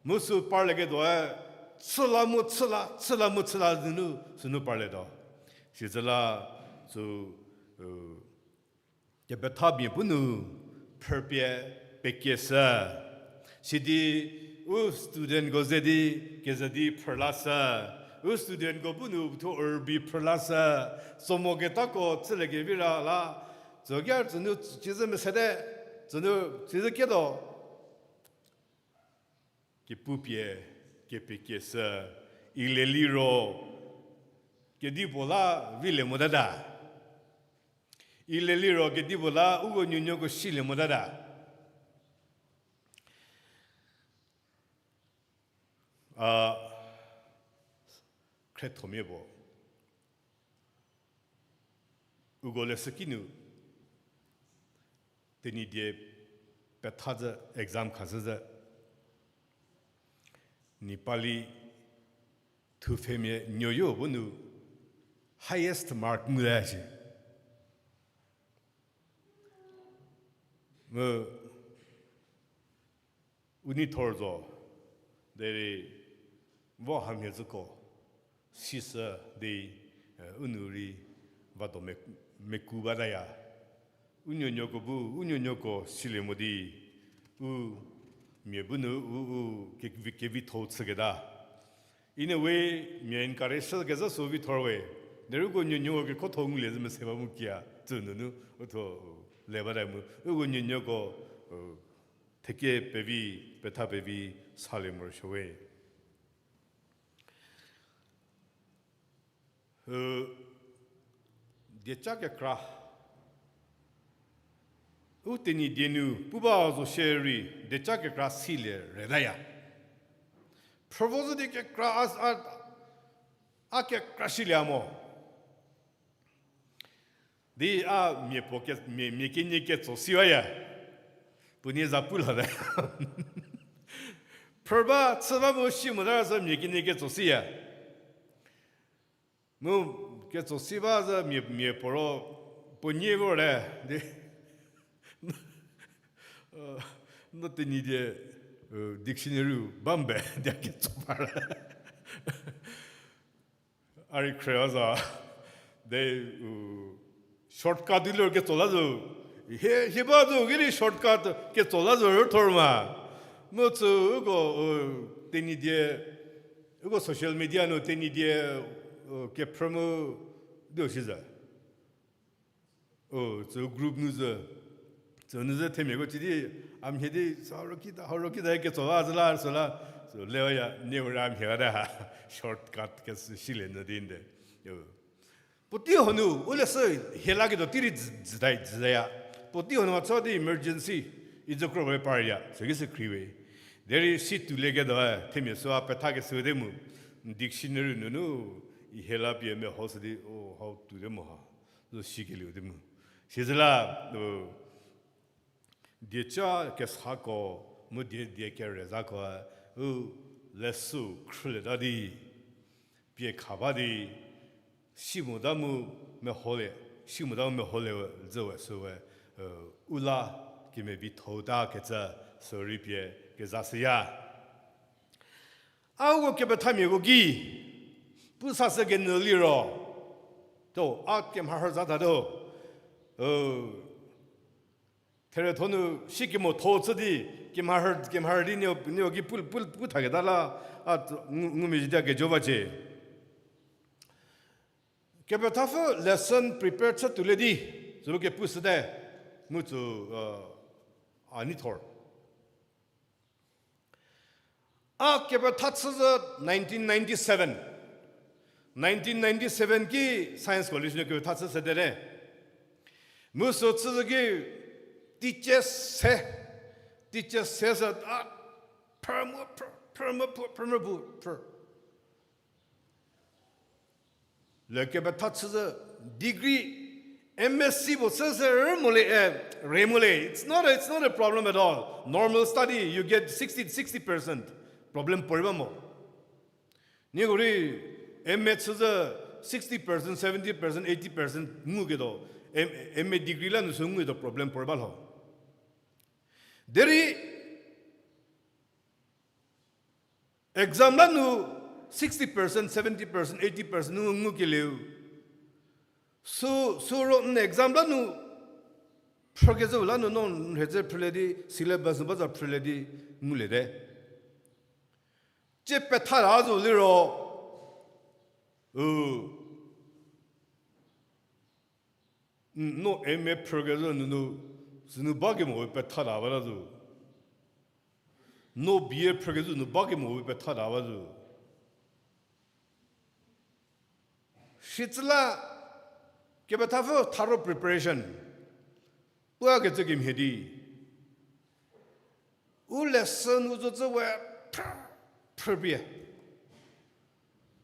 Mu sü parlieketuoe, chü la mu chü la, chü la mu chü la nunu, sünu parlietuo. Sitsü la, tsü, u, kepethamia bu nu, phrüpie, pekieshü. Sidi, u studentko ze di, keze di phrülashü. U studentko bu nu, thuo rübei phrülashü. Tso moketako chüliekevi ra la, tsü ki tsünu, tsizü mesete, tsünu, tsizü kietuo. Kepupie, kepekieshü, ileliro, kedipuo la vilie motata. Ileliro, kedipuo la uko nuonuoko silie motata. A, khriethomia puo. Uko leshüki nu, Tenyidie petha zü exam khashü zü, Nepali thupfhemia nuoyo bu nu highest mark nguta shi. Mu u nei thor zo, derei vo hamhie züko, sisü di, u nou rei vado me, meku bataya. U nuonuoko bu, u nuonuoko silie mo di, u mia bu nu u, u ke, kevitho chüketa. In a way, mia encourage kezha sü vithor we. Derei uko nuonuo kekhotho ngulie zü mese ba mu kia, tsü nunu, u tho, le bata mu. Uko nuonuoko, u, theke pevi, petha pevi, salie morosuo we. U, dieca kekra. U Tenyidie nu pu ba zo shierei dieca kekra silie retaya. Phrüvo zü di kekra a, a, a kekra silie mo. Di a mia puo ke, mia, mia kenie ketso siwaya. Puo nie za pu lhote. Phrü ba, chü ba mu si mota sü mia kenie ketso siya. Mu ketso si ba zü mia, mia puo ro puo nie vorte di. No Tenyidie, dictionary ba mbe dia ketso ba re. A rei khre a za. De, u, shortcut di lor ketso la zo. Hie, hie ba zo ki rei shortcut ketso la zo rüthor ma. Mu tsü uko, u, Tenyidie, uko social media nu Tenyidie, u, kephrü mu di shi za. U, tsü group nu zü. Tsü nu zü themiako ci di, a mhie di, sa ro kita, ha ro kita ketso la zü la, sü la, sü leya, nie u ra mhie la da ha, shortcut kesü silie nyü di nde. U. Puotei hanu, u leshü hie laketuo tei rei dzü, dzüta, dzütaya. Puotei hanu a chü di emergency, izü kro we parya, süki sü khrie we. Derei si toulieketuo, themia sü a petha kesü te mu, dictionary nunu, hie la pie meho sü di, o, hau tou te mo ha. Zo sikelieu di mu. Sizü la, u, dieca kesako, mu die, die kerezako, u, leshü khrülieta di, pie kha ba di, Simuta mu meholie, simuta mu meholie zhüwe süwe, u la kemevitho ta kecü sürei pie kezashüya. A uko kepethamiako ki, pu sashü kenyü liro, to, a kemharhü za tatuo. Therietho nu si kemotho chü di, kemharhü, kemharhü di nieko, nieko ki pu, pu, pu thaketa la, a, ngu, ngumezhie di a kejo ba cie. Kepethapfü lesson prepare chü tuolie di, süu kepushüte, mu tsü, a neithor. A kepetha chüzhü nineteen ninety-seven. Nineteen ninety-seven ki Science College nu kepetha chü sede te. Mu sü chüzhü ki teacher se, teacher se sü a, phrü mu phrü, phrü mu phrü, phrü mu phrü, phrü. Le kepetha chüzhü degree, M Sc puo chüzhü rei mo le, e, rei mo le. It's not a, it's not a problem at all. Normal study, you get sixty, sixty percent. Problem puorei ba mo. Nieko rei M A chüzhü sixty percent, seventy percent, eighty percent nguketuo, M-, M A degree la nu sü nguketuo problem puorei ba lho. Derei exam la nu sixty percent, seventy percent, eighty percent nu ngukelieu, sü, sü ro n exam la nu phrükezhü la nu no n rhezhü phrülie di, syllabus nu ba za phrülie di ngulie te. Tsie petha la zo liro, u, n-, no M A phrükezhü nunu, sünu ba kemo we petha la ba la zo. No B A phrükezhü nu ba kemo we petha la ba zo. Shicü la, kepethapfü tharo preparation puo kecü kemhie di, u lesson nu zo cü we phrü, phrüpie.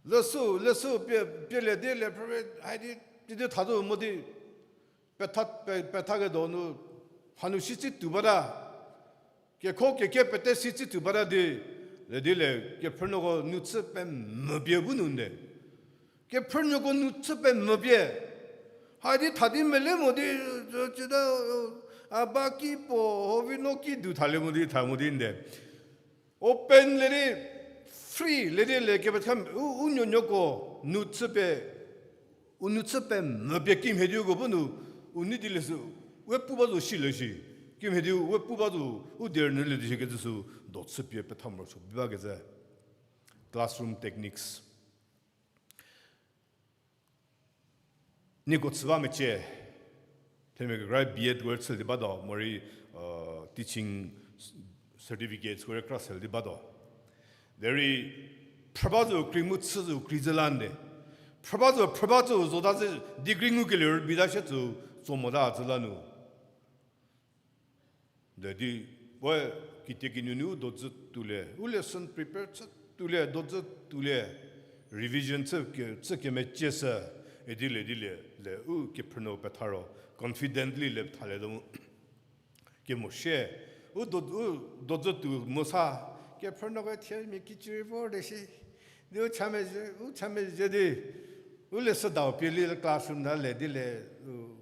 Lesson, lesson pie, pielie di le phrüpie, hai di, di di tha zo mo di, petha, pe-, pethaketuo nu, hanu si tsi tuo bata. Kekho keke pete si tsi tuo bata di, le di le, kephrünuoko nu chü pemvü pie bu nu nde. Kephrünuoko nu chü pemvü pie. Hai di tha di mele mo di, cita, a ba ki puo, hovi no ki du thalie mo di, tha mo di nde. Open le di, free le di le kepetha, u, u nuonuoko, nu chü pe, u nu chü pemvü pie kimhie di uko bu nu, u nei di le sü, we pu ba zo shi le shi. Kimhie di we pu ba zo, u derei nu le di shi kecü sü, do chüpie petha morosuo bi bakecü. Classroom techniques. Nieko chü ba mecie, themia kekra B Ed ko rei chülie di batuo, morei, teaching certificates ko rei kra sel di batuo. Derei, phrü ba zo krei mu chü zo krei zhü la nde. Phrü ba zo, phrü ba zo zota zhü degree ngukelie rübei ta shie zo tso mota zhü la nu. Derei, we, kitiekinu nu u dozü tuolie, u lesson prepare chü tuolie, dozü tuolie, revision chü ke, chü kemecie sü, idi le, di le, le, u kephrünuo petha ro, confidently le thalie zo mu, kemo shie, u do, u dozü tuo mo sa, kephrünuoko thie mia kicü rei vor de shi, di u cha mezhie, u cha mezhie di, u lesson dau pie li classroom na le di le, u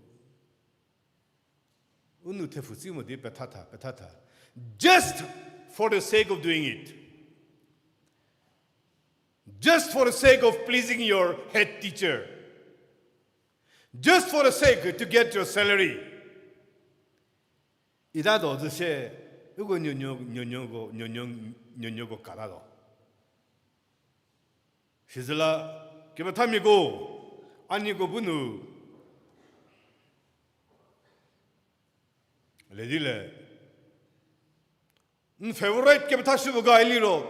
u nu thepfu tsi mo di petha tha, petha tha. Just for the sake of doing it. Just for the sake of pleasing your head teacher. Just for the sake to get your salary. Ita do zü sie, uko nuonuo, nuonuoko, nuonuo, nuonuoko kata do. Sizüla, kepethamiako, a nieko bu nu, le di le, n favorite kepethashüko ga liro,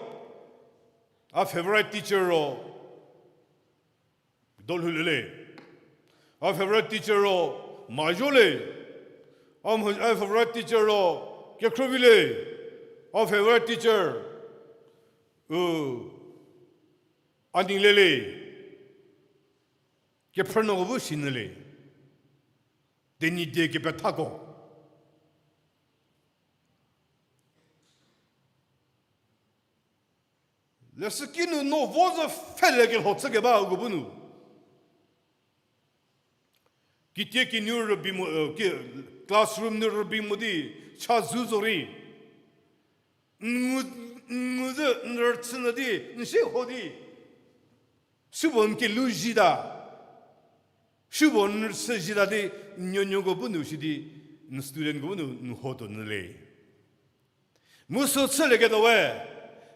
a favorite teacher ro, Dolhoulie le. A favorite teacher ro Mayo le. A, a favorite teacher ro Kekhrüvi le. A favorite teacher, u, Aningle le. Kephrünuoko bu sinyü le. Tenyidie kepethako. Lesüki nu no vo zü pfhelekelho chükeba uko bu nu. Kitie kinu rübei mo, eh, ki, classroom nu rübei mo di, chazou zo rei. N ngu, n ngu zü, n rüchü nyü di, n sie ho di. Supuo n kelou zhita. Supuo n rüchü zhita di, n nuonuoko bu nu shi di, n studentko bu nu, n ho tuo nyü le. Mu sü chülieketuo we,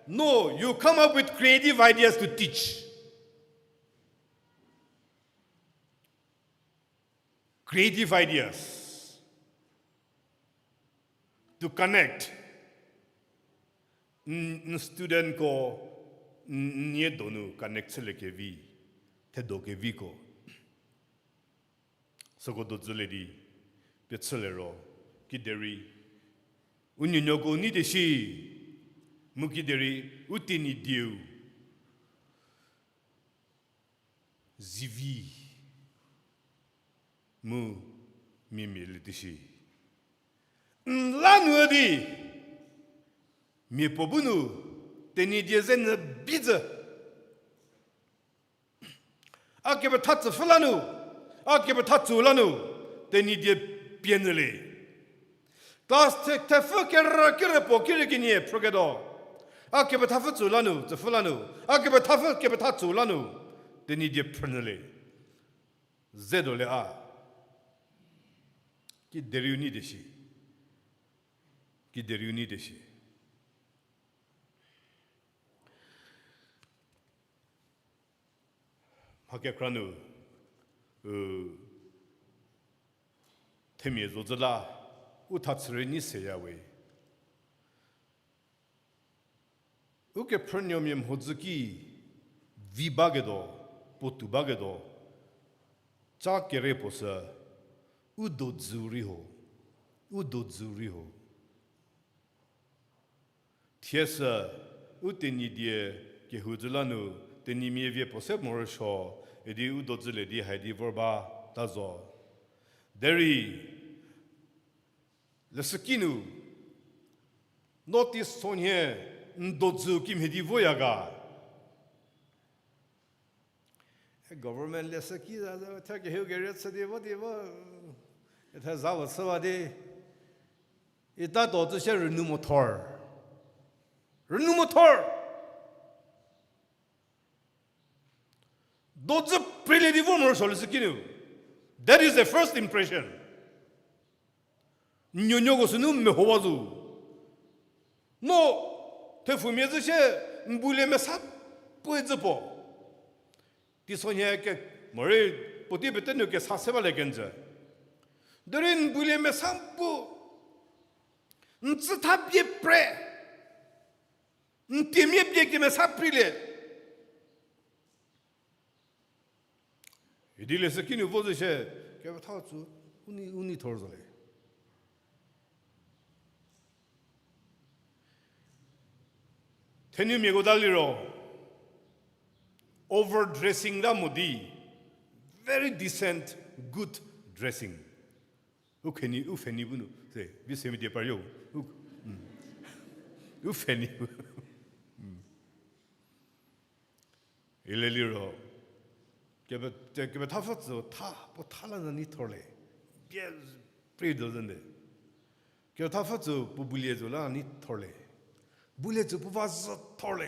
no, you come up with creative ideas to teach. Creative ideas to connect. N, n studentko, n, n nie donu connect chüliekevi, thedo keviko. Süko dodzülie di, pie chülie ro, kiderei. U nuonuoko nei te shi, mu kiderei, u Tenyidie-u zivi mu mia mia lie te shi. N la nu di, mia puo bu nu, Tenyidie ze nyü bi zü. A kepetha tsüpfü la nu, a kepetha tsü la nu, Tenyidie pie nyü le. Class the, thepfü kerü, kerü puo kirei kenie phrüketuo. A kepethapfü tsü la nu, tsüpfü la nu, a kepethapfü, kepetha tsü la nu, Tenyidie phrü nyü le. Ze tuo le a. Kiderei u nei te shi. Kiderei u nei te shi. Mha kekra nu, u, themia zo zü la, u tha chü rei nei seya we. Ukephrünuomia mhodzü ki vi baketuo, puotou baketuo, ca kere puo sü, u dodzü rei ho, u dodzü rei ho. Thie sü, u Tenyidie kehou zü la nu, Tenyimia vie puo se morosuo, idi u dodzülie di hai di vor bata zo. Derei, leshüki nu, notice sonhie n dodzü kimhie di voya ga. E government leshüki za, za, tha kehou kere chü di vo di vo, e tha za vo chüwa di, ita do zü sie rünu mo thor. Rünu mo thor. Dodzü preilie di vo morosuo leshüki nu. That is the first impression. Nuonuoko sünu mehowa zo. No, thepfumia zü sie, n bulie mesa puo zü puo. Teisonhie ke, morei, puotei pete nu kesa se balie kenjü. Derei n bulie mesa pu, n tsütha pie pre. N tiemia pie kemesa preilie. Idi leshüki nu vo zü sie, kepetha tsü, u nei, u nei thor zo le. Thenumiako ta liro, overdressing ta mo di, very decent, good dressing. U kheni, u pfheni bu nu, se, vi se mi die par yo, u, u pfheni bu. Ile liro, kebe, kepethapfü tsü tha, puo tha la nyü nei thor le, bie, pre do zü nde. Kepethapfü tsü puo bulie tsü la nei thor le, bulie tsü puo va zü thor le.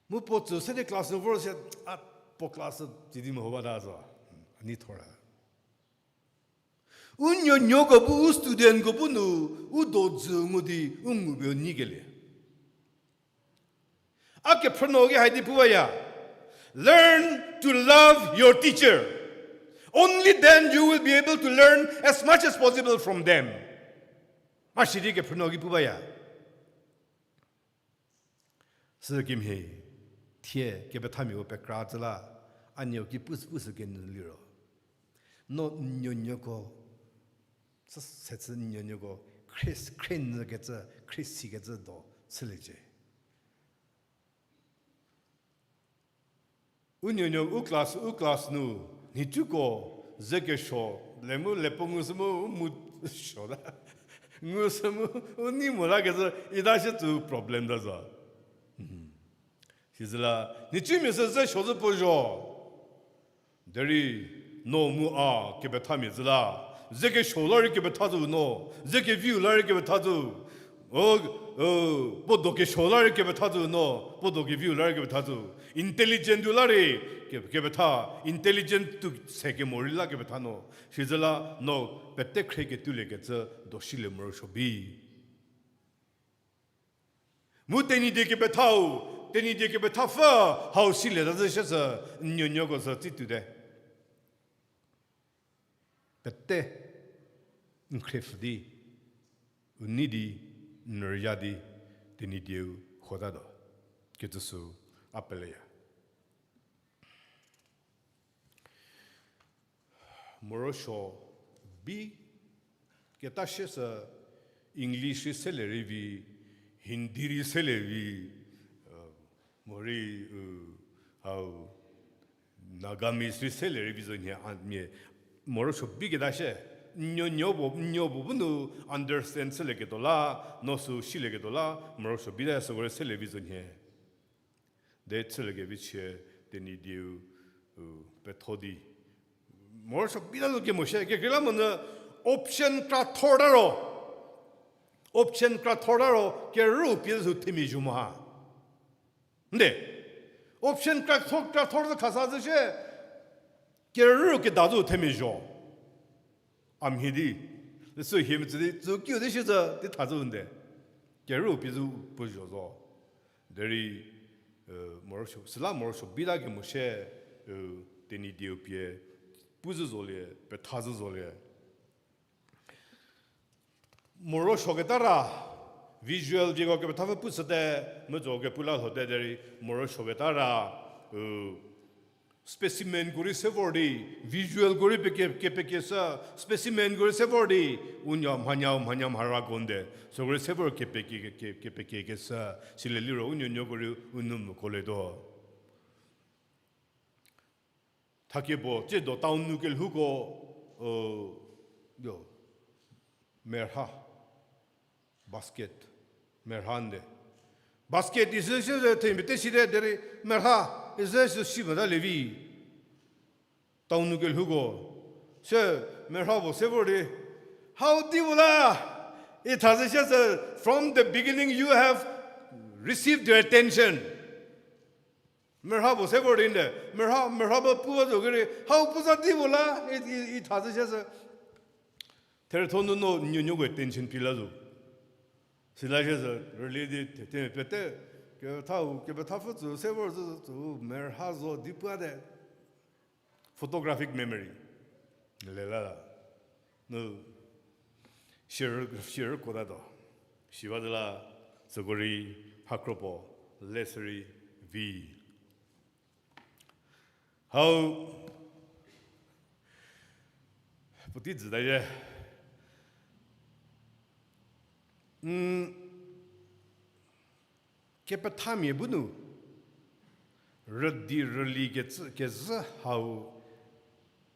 Mu puo tsü se di class nu vor sie, a, puo class sü tsidi meho bata zo, a nei thor la. U nuonuoko bu, u studentko bu nu, u dodzü ngu di, u ngu pie u neikelie. A kephrünuo ki hai di pu baya. Learn to love your teacher. Only then you will be able to learn as much as possible from them. A sidi kephrünuo ki pu baya. Sükemhie, thie kepethamiako pekra tsü la, a nuo ki pu, pu sü kenu liro. No n nuonuoko, sü se chü n nuonuoko, khrie, khrie nyükecü, khrie sikecü do chüliecie. U nuonuo u class, u class nu, nhicuko, ze kesuo, le mu le puo ngu sü mu u mu suota. Ngu sü mu u nei mo lakecü, ita shie tsü problem ta zo. Sizüla, nhicumiasü ze suo zü puo zo. Derei no mu a kepethamia zü la, ze kesuo la rei kepetha zü no, ze keviu la rei kepetha zü, o, o, puo do kesuo la rei kepetha zü no, puo do keviu la rei kepetha zü, intelligent tu la rei ke-, kepetha, intelligent tu se kemo rei la kepetha no. Sizüla no pete khrie ketuoliekecü do silie morosuo bi. Mu Tenyidie kepethau, Tenyidie kepethapfü hau silieta zü shie sü, n nuonuoko sü tsi tuote. Pete n khriepfü di, u nei di, n rüya di, Tenyidieu hotatuo kecü sü a peleya. Morosuo bi keta shie sü English rei selie rei vi, Hindi rei selie vi, morei, hau, Nagamese rei selie rei vi zo nhie, a, mia, morosuo bi keta shie, n nuonuo puo, n nuo puo bu nu understand chülieketuo la, no sü silieketuo la, morosuo bita süko rei selie vi zo nhie. De chüliekevi chie Tenyidieu, u, petho di. Morosuo bita zo kemo shie, kekreilamonyü option kra thorta ro. Option kra thorta ro, kerüu pie sü themia zho mo ha. Nde, option kra thor, kra thor zü khasa zü shie, kerüu keda zü themia zho. A mhie di, sü hie metsü di, tsü kiu di shie zü, di tha zü nde. Kerüu pie zü puo zho zo. Derei, morosuo, süla morosuo bita kemo shie, Tenyidieu pie, pu zü zolie, petha zü zolie. Morosuoketa ra, visual vieko kepethapfü pu shüte, mu zo kepu la lhote derei, morosuoketa ra, u, specimenko rei se vor di, visualko rei peke, kepekieshü, specimenko rei se vor di, u nuo mhanyau, mhanyau mhara konde, süko rei se vor kepekie, ke, kepekiekeshü, silie liro u nuonuoko rei u nou moko letuo. Thakie puo, tsiedo town nu kelhouko, yo, merha, basket, merha nde. Basket isü shie ze themia te site derei merha, isü sü si mota lievi. Town nu kelhouko, se merha puo se vor di, hau di puo la, i tha zü shie sü, from the beginning you have received their attention. Merha puo se vor di nde, merha, merha puo pu ba zo kerei, hau pu za di puo la, i, i, i tha zü shie sü. Theretho nunu nuonuoko attention phi la zo. Sila shie sü, rüli di, the, the, pete, kethau, kepethapfü tsü se vor zü, tsü merha zo di puate. Photographic memory. Lela la. Nu, shirü, shirü kotatuo. Shiba zü la, süko rei, mha kro puo, le sürei, vi. Hau, puotei jüta ye. N, kepethamia bu nu, rüdi rüli kecü, kezhü hau,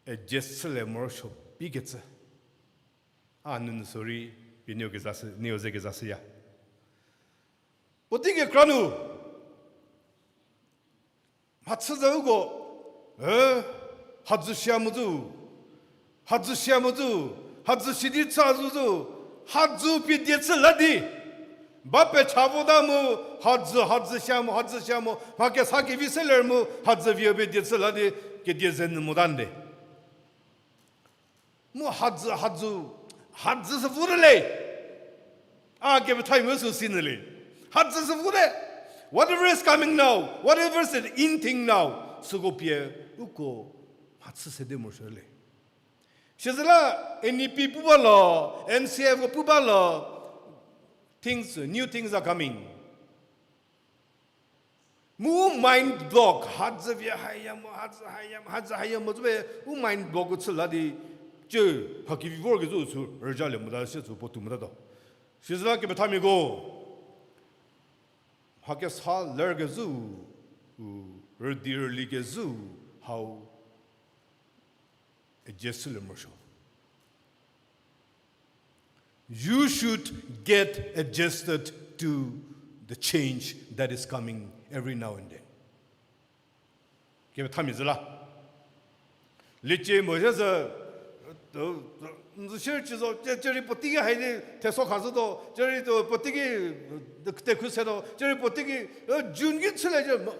adjust chülie morosuo bikecü. A nunu sorry, pie nieko kezashü, nieko ze kezashüya. Puotei kekra nu, mhachü za uko, e, hadzü sia mo zü, hadzü sia mo zü, hadzü si di chü zü zü, hadzü pie die chü la di. Ba pecha vota mu, hadzü, hadzü sia mo, hadzü sia mo, mha kesa kevi seler mu, hadzü vie pie die chü la di, kedie ze nyü mota nde. Mu hadzü, hadzü, hadzü sü vote le. A kepethau mu sü sinyü le. Hadzü sü vote. Whatever is coming now, whatever is in thing now, süko pie uko mhachü sede morosuo le. Sizüla N E P pu ba lo, N C F ko pu ba lo, things, new things are coming. Mu u mind block, hadzü vie haya mo, hadzü haya mo, hadzü haya mo zü be, u mind block ko chü la di, cü, mha kevi vorkezhü sü rüjalie mota sie sü puotou motatuo. Sizüla kepethamiako, mha kesa lerkezhü, u, rüdi rüli kezhü, hau, adjust chülie morosuo. You should get adjusted to the change that is coming every now and then. Kepethamia zü la. Liecie mo zhie zü, n zü shierei ci zo, cierei puotei ki hai di theso khashütuo, cierei puotei ki tekhu setuo, cierei puotei ki, June ki chülie zhie mo,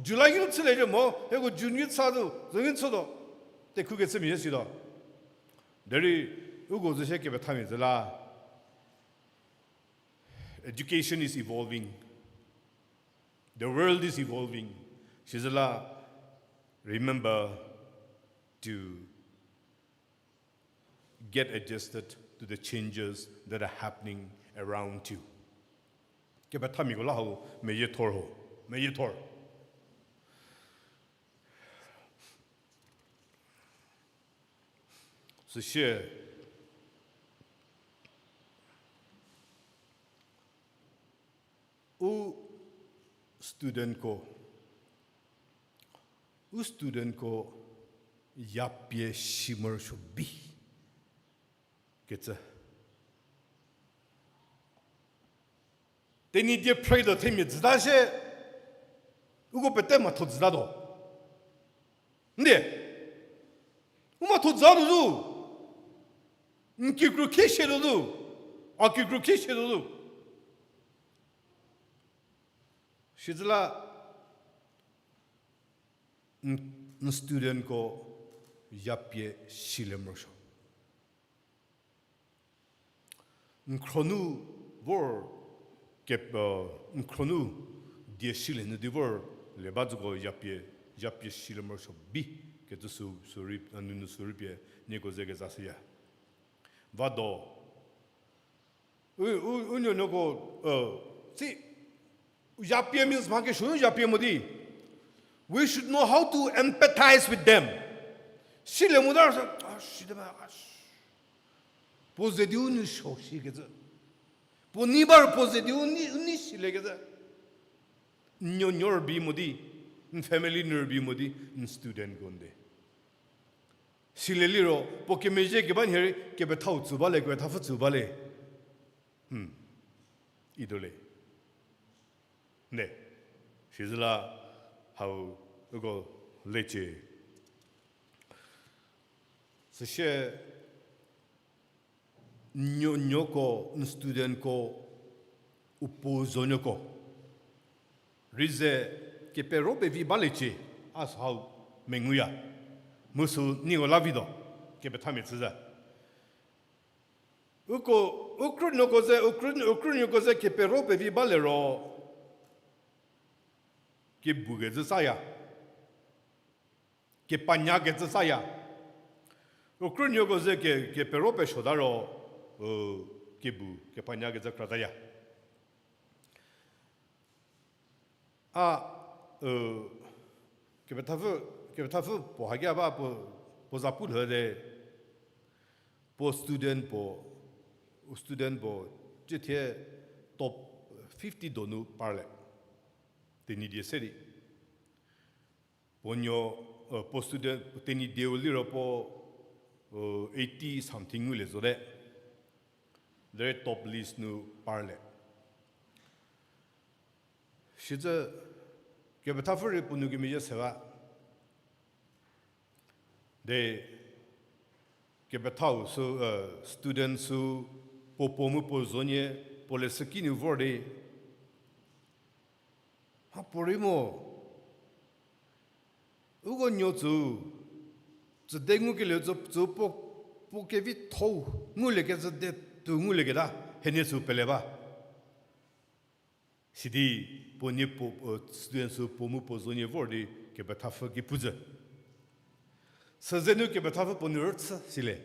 July ki chülie zhie mo, hieko June ki chütuo, June ki chütuo, tekhu kechümia zhie situo. Derei, uko zü shie kepethamia zü la. Education is evolving. The world is evolving. Sizüla, remember to get adjusted to the changes that are happening around you. Kepethamiako la hau, meyiethor ho, meyiethor. Süsie, u studentko, u studentko yapie shi morosuo bi kecü. Tenyidie phrei do themia jüta shie, uko pete mhatho jütatuo. Ndie, u mhatho jütatuo zu, n kikru khie shietuo zu, a kikru khie shietuo zu. Sizüla, n, n studentko yapie shilie morosuo. N khro nu vor ke, n khro nu die shilie nyü di vor le ba züko yapie, yapie shilie morosuo bi kecü sü, sürei, a nunu sürei pie nieko ze kezashüya. Vado, u, u, u nuonuoko, si, yapie means mha kesuo nu yapie mo di. We should know how to empathize with them. Silie mota, a, site ba, a, puo ze di u nu suo shikecü. Puo nei ba ro puo ze di u nei, u nei siliekecü. N nuonuo rübei mo di, n family nu rübei mo di, n studentko nde. Silie liro, puo kemezhie keba nhie rei, kepethau tsü ba le, kepethapfü tsü ba le. Ido le. Nde, sizüla hau uko lecie. Süsie, n nuonuoko, n studentko, u puo zonuoko rei ze kepero pevi balecie, a sü hau menguya. Mu sü nieko la vituo, kepethamia chüzhü. Uko, u krünuoko ze, u krü, u krünuoko ze kepero pevi bale ro, kebukecü saya. Kepanyakecü saya. U krünuoko ze ke, kepero pesuota ro, u, kebu, kepanyakecü krotaya. A, u, kepethapfü, kepethapfü puo haki a ba puo, puo za pu lhote, puo student puo, u student puo, cithie top fifty donu parle. Tenyidie se di. Puo nuo, puo student, Tenyidieu liro puo, eighty something ngulie zote. Derei top list nu parle. Sicü kepethapfü rei puo nou kemezhie se ba. De kepethau sü, student sü, puo puo mu puo zonie, puo leshüki nu vor di. Mhapuorei mo, uko nuo tsü, tsüde ngukelie tsü, tsü puo, puo kevitho-u nguliekecü de tu ngulieketa, hienie sü pele ba. Sidi puo nie puo, student sü puo mu puo zonie vor di kepethapfü ki pu zhü. Süzenu kepethapfü puo nu rüchü silie.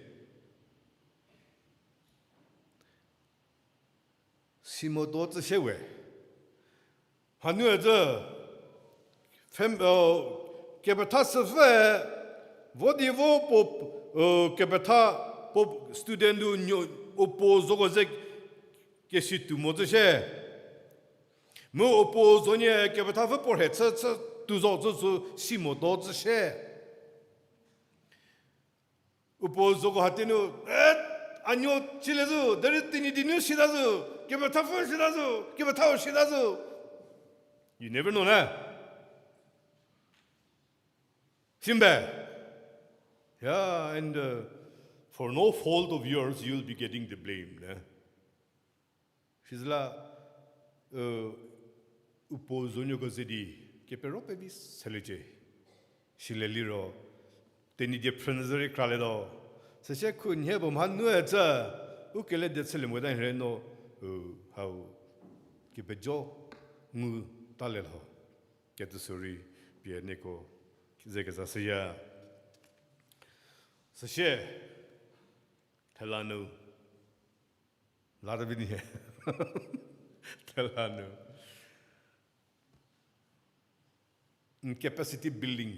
Si moto tsü shie we. Hanu ü zü, kepetha süpfü, vo di vo puo, kepetha puo student nu nuo, u puo zoko ze kesi tuo mo tsü shie. Mu u puo zonie kepethapfü puo rhe chü, chü tuo zo tsü sü si moto tsü shie. U puo zoko hatienu, a nuo chülie zo, derei Tenyidie nu sita zo, kepethapfü sita zo, kepethau sita zo. You never know, na? Timbe. Yeah, and uh, for no fault of yours, you'll be getting the blame. Ne? Sizüla, uh, upo zonuoko ze di, kepero pevi seliecie. Sile liro, Tenyidie phrünyü zü rei kralietuo. Süsie khunhie puo mha nu etsü, u kele de chülie mota hie no, uh, hau, kepejo ngu talie lho. Kecü sürei pie nieko ze kezashüya. Süsie, thela nu, la ta vi nie. Thela nu. N capacity building.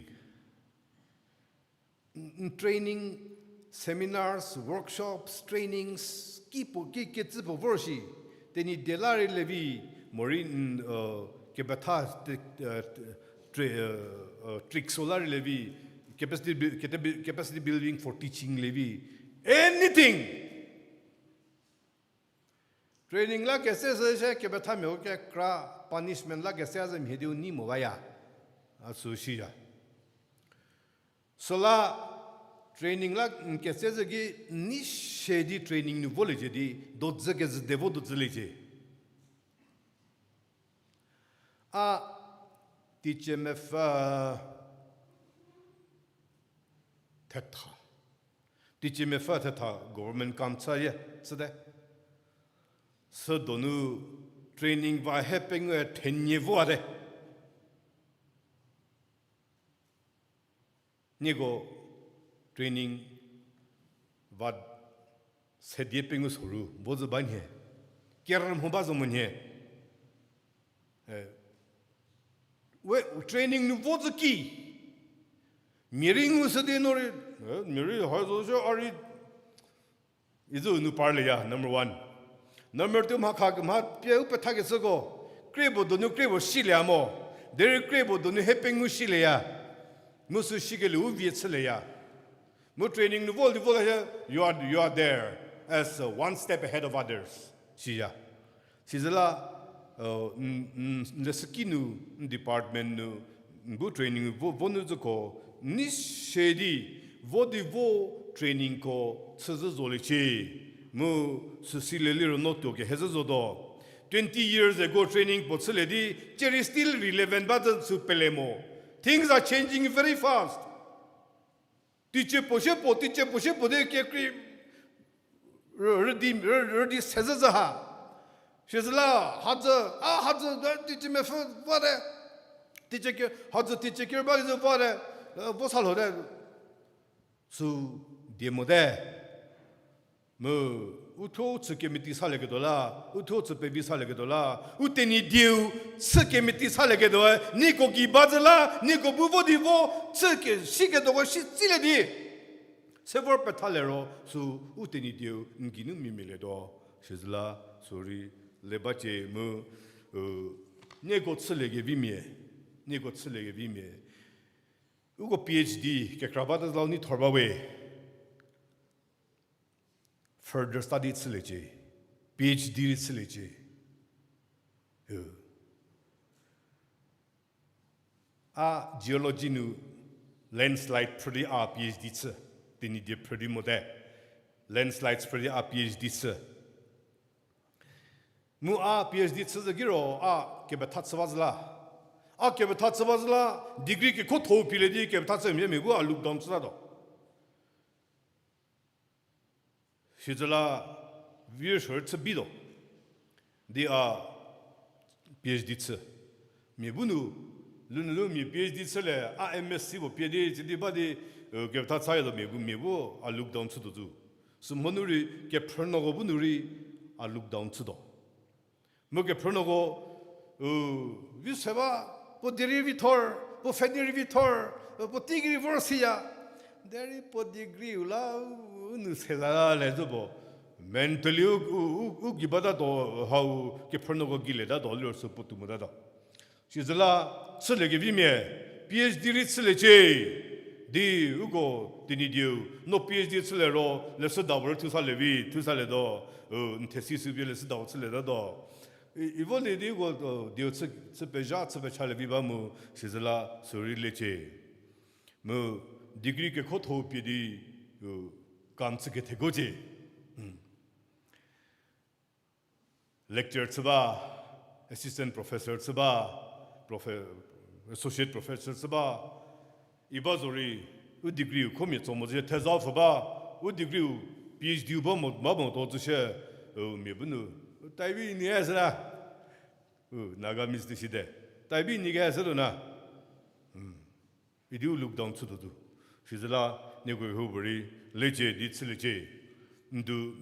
N, n training, seminars, workshops, trainings, ki puo, ki kecü puo vor shi. Tenyidie la rei levi, morei n, uh, kepetha, uh, tri-, uh, uh, tricks la rei levi, capacity, bu- capa- capacity building for teaching levi. Anything. Training la kese se se kepethamiako kekra punishment la kese a ze mhie di u nei mo baya. A sü shiya. Süla training la n kese ze ki n nei shie di training nu voliecie di, dodzü kezhü de vo dodzüliecie. A, teicie mepfü thetha. Teicie mepfü thetha government kam chüye, chüte. Sü donu training va he pengou thenie vote. Nieko training va sedie pengou soru vo zü ba nhie. Kerü mho ba zo mo nhie. We training nu vo zü ki. Mia rei ngu sü di no rei, mia rei ha zo sü a rei, izü nu parlieya, number one. Number two, mha kha mha pie u pethakeshüko, krie puo donu krie puo silieya mo, derei krie puo donu he pengou silieya. Mu sü sikelieu u vie chülieya. Mu training nu vo di vo la hie, you are, you are there as uh, one step ahead of others. Siya. Sizüla, uh, n, n, n leshüki nu, n department nu, n bu training vo, vo nu züko, n nei shie di, vo di vo trainingko chüzhü zoliecie. Mu süsilie liro no tuo kehezhü zotuo. Twenty years ago training puo chülie di, cierei still relevant ba zü sü pele mo. Things are changing very fast. Teicie puo sie puo, teicie puo sie puo di kekrei rü, rüdi, rü, rüdi sezhü zü ha. Sizüla, hadzü, a hadzü, teicie mepfü vate. Teicie ke, hadzü teicie ker ba zü vate, vo sa lhote. Sü die mote. Mu, u thuo u chü kemeti salieketuo la, u thuo u chü pevi salieketuo la, u Tenyidieu chü kemeti salieketuo, nieko gei ba zü la, nieko bu vo di vo, chü ke, siketuoko si tsilie di. Se vor pethalie ro, sü u Tenyidieu n geinu mimialietuo, sizüla, sorry, le bacie mu, u, nieko chüliekevimia, nieko chüliekevimia. Uko PhD kekra bata zü la u nei thor ba we. Further study chüliecie, PhD rei chüliecie. A geology nu landslide phrü di a PhD chü, Tenyidie phrü di mote. Landslides phrü di a PhD chü. Mu a PhD chü zü ki ro a kepetha chü ba zü la. A kepetha chü ba zü la, degree kekho thou pielie di kepetha chü mia mia bu a look down chütatuo. Sizüla, vi shorü chü bituo. Di a PhD chü. Mia bu nu, lünu lu mia PhD chülie, a MSc puo pie di, sidi ba di, kepetha chüya tuo mia bu, mia bu a look down chütuo zo. Sümhonu rei, kephrünuoko bu nu rei, a look down chütuo. Mu kephrünuoko, u, vi se ba, puo die rei vi thor, puo pfhenei rei vi thor, puo teiki rei vor siya. Derei puo degree u la, u, u nu se la le zo puo. Mentally u, u, u, u gei batatuo, hau kephrünuoko geilietatuo liro sü puotou motatuo. Sizüla, chüliekevimia, PhD rei chüliecie. Di uko Tenyidieu, no PhD chülie ro, leshüda puo rei thusalie vi, thusalietuo, u, n thesi sü pie leshüda puo chülietatuo. I, i vo lie di uko, u, dieu chü, chü pezha, chü pechalie vi ba mu, sizüla, sü rei liecie. Mu degree kekhotho pie di, u, kam chü ketheko cie. Lecturer chü ba, assistant professor chü ba, profe-, associate professor chü ba, i ba zorei, u degree-u khomia tso mo zie theza pfü ba, u degree-u PhD ba mo, ba mo to tsü shie, u mia bu nu, u taibi ni e sü la, u Nagamese di side, taibi ni ke sü lo na. Idi u look down chütuo tu. Sizüla nieko houpuorei lecie di chüliecie. Ndu,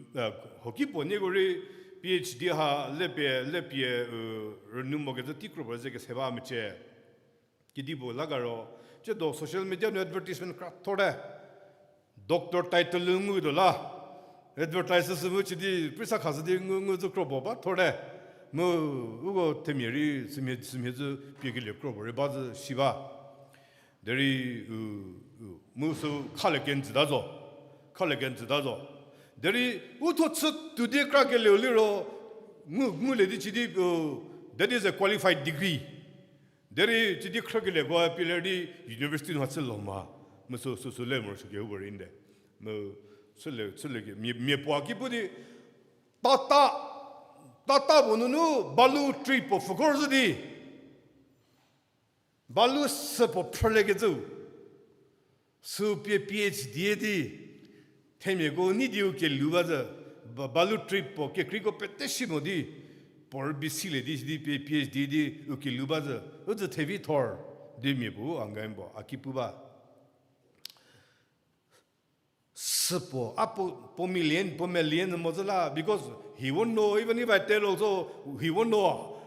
hoki puo nieko rei PhD ha lepie, lepie, u, rünu mokecü tei kro puo ze kese ba mecie. Kedipuo la karo, ciedo social media nu advertisement kra thorte. Doctor title ngu tuo la, advertise sü mu chü di, prisa khashü di ngu, ngu zü kro puo ba thorte. Mu, uko themia rei, sümhie, sümhie zü pie kelie kro puo rei ba zü shi ba. Derei, u, u, mu sü khalie kenjüta zo. Khalie kenjüta zo. Derei, u tho chü tuo di kra kelieu liro, ngu, ngulie di chü di, u, that is a qualified degree. Derei chü di khrükelieko pie ler di university nu ha chü lo ma. Mu sü, sü, sü le morosuo kehoupuorei nde. Mu chülie, chülie ke, mia, mia puo ki pu di, tata, tata puo nunu balu trip puo pfhükor zhü di. Balu sü puo phrüliekecü. Sü pie PhD di, themiako nei di u kelhou ba zü, ba-, balu trip puo kekreiko pete si mo di, puo rübei silie di, di pie PhD di u kelhou ba zü, u zü thevi thor, di mia puo angain puo a ki pu ba. Sü puo, a puo, puo million, puo million mo zü la, because he won't know, even if I tell also, he won't know.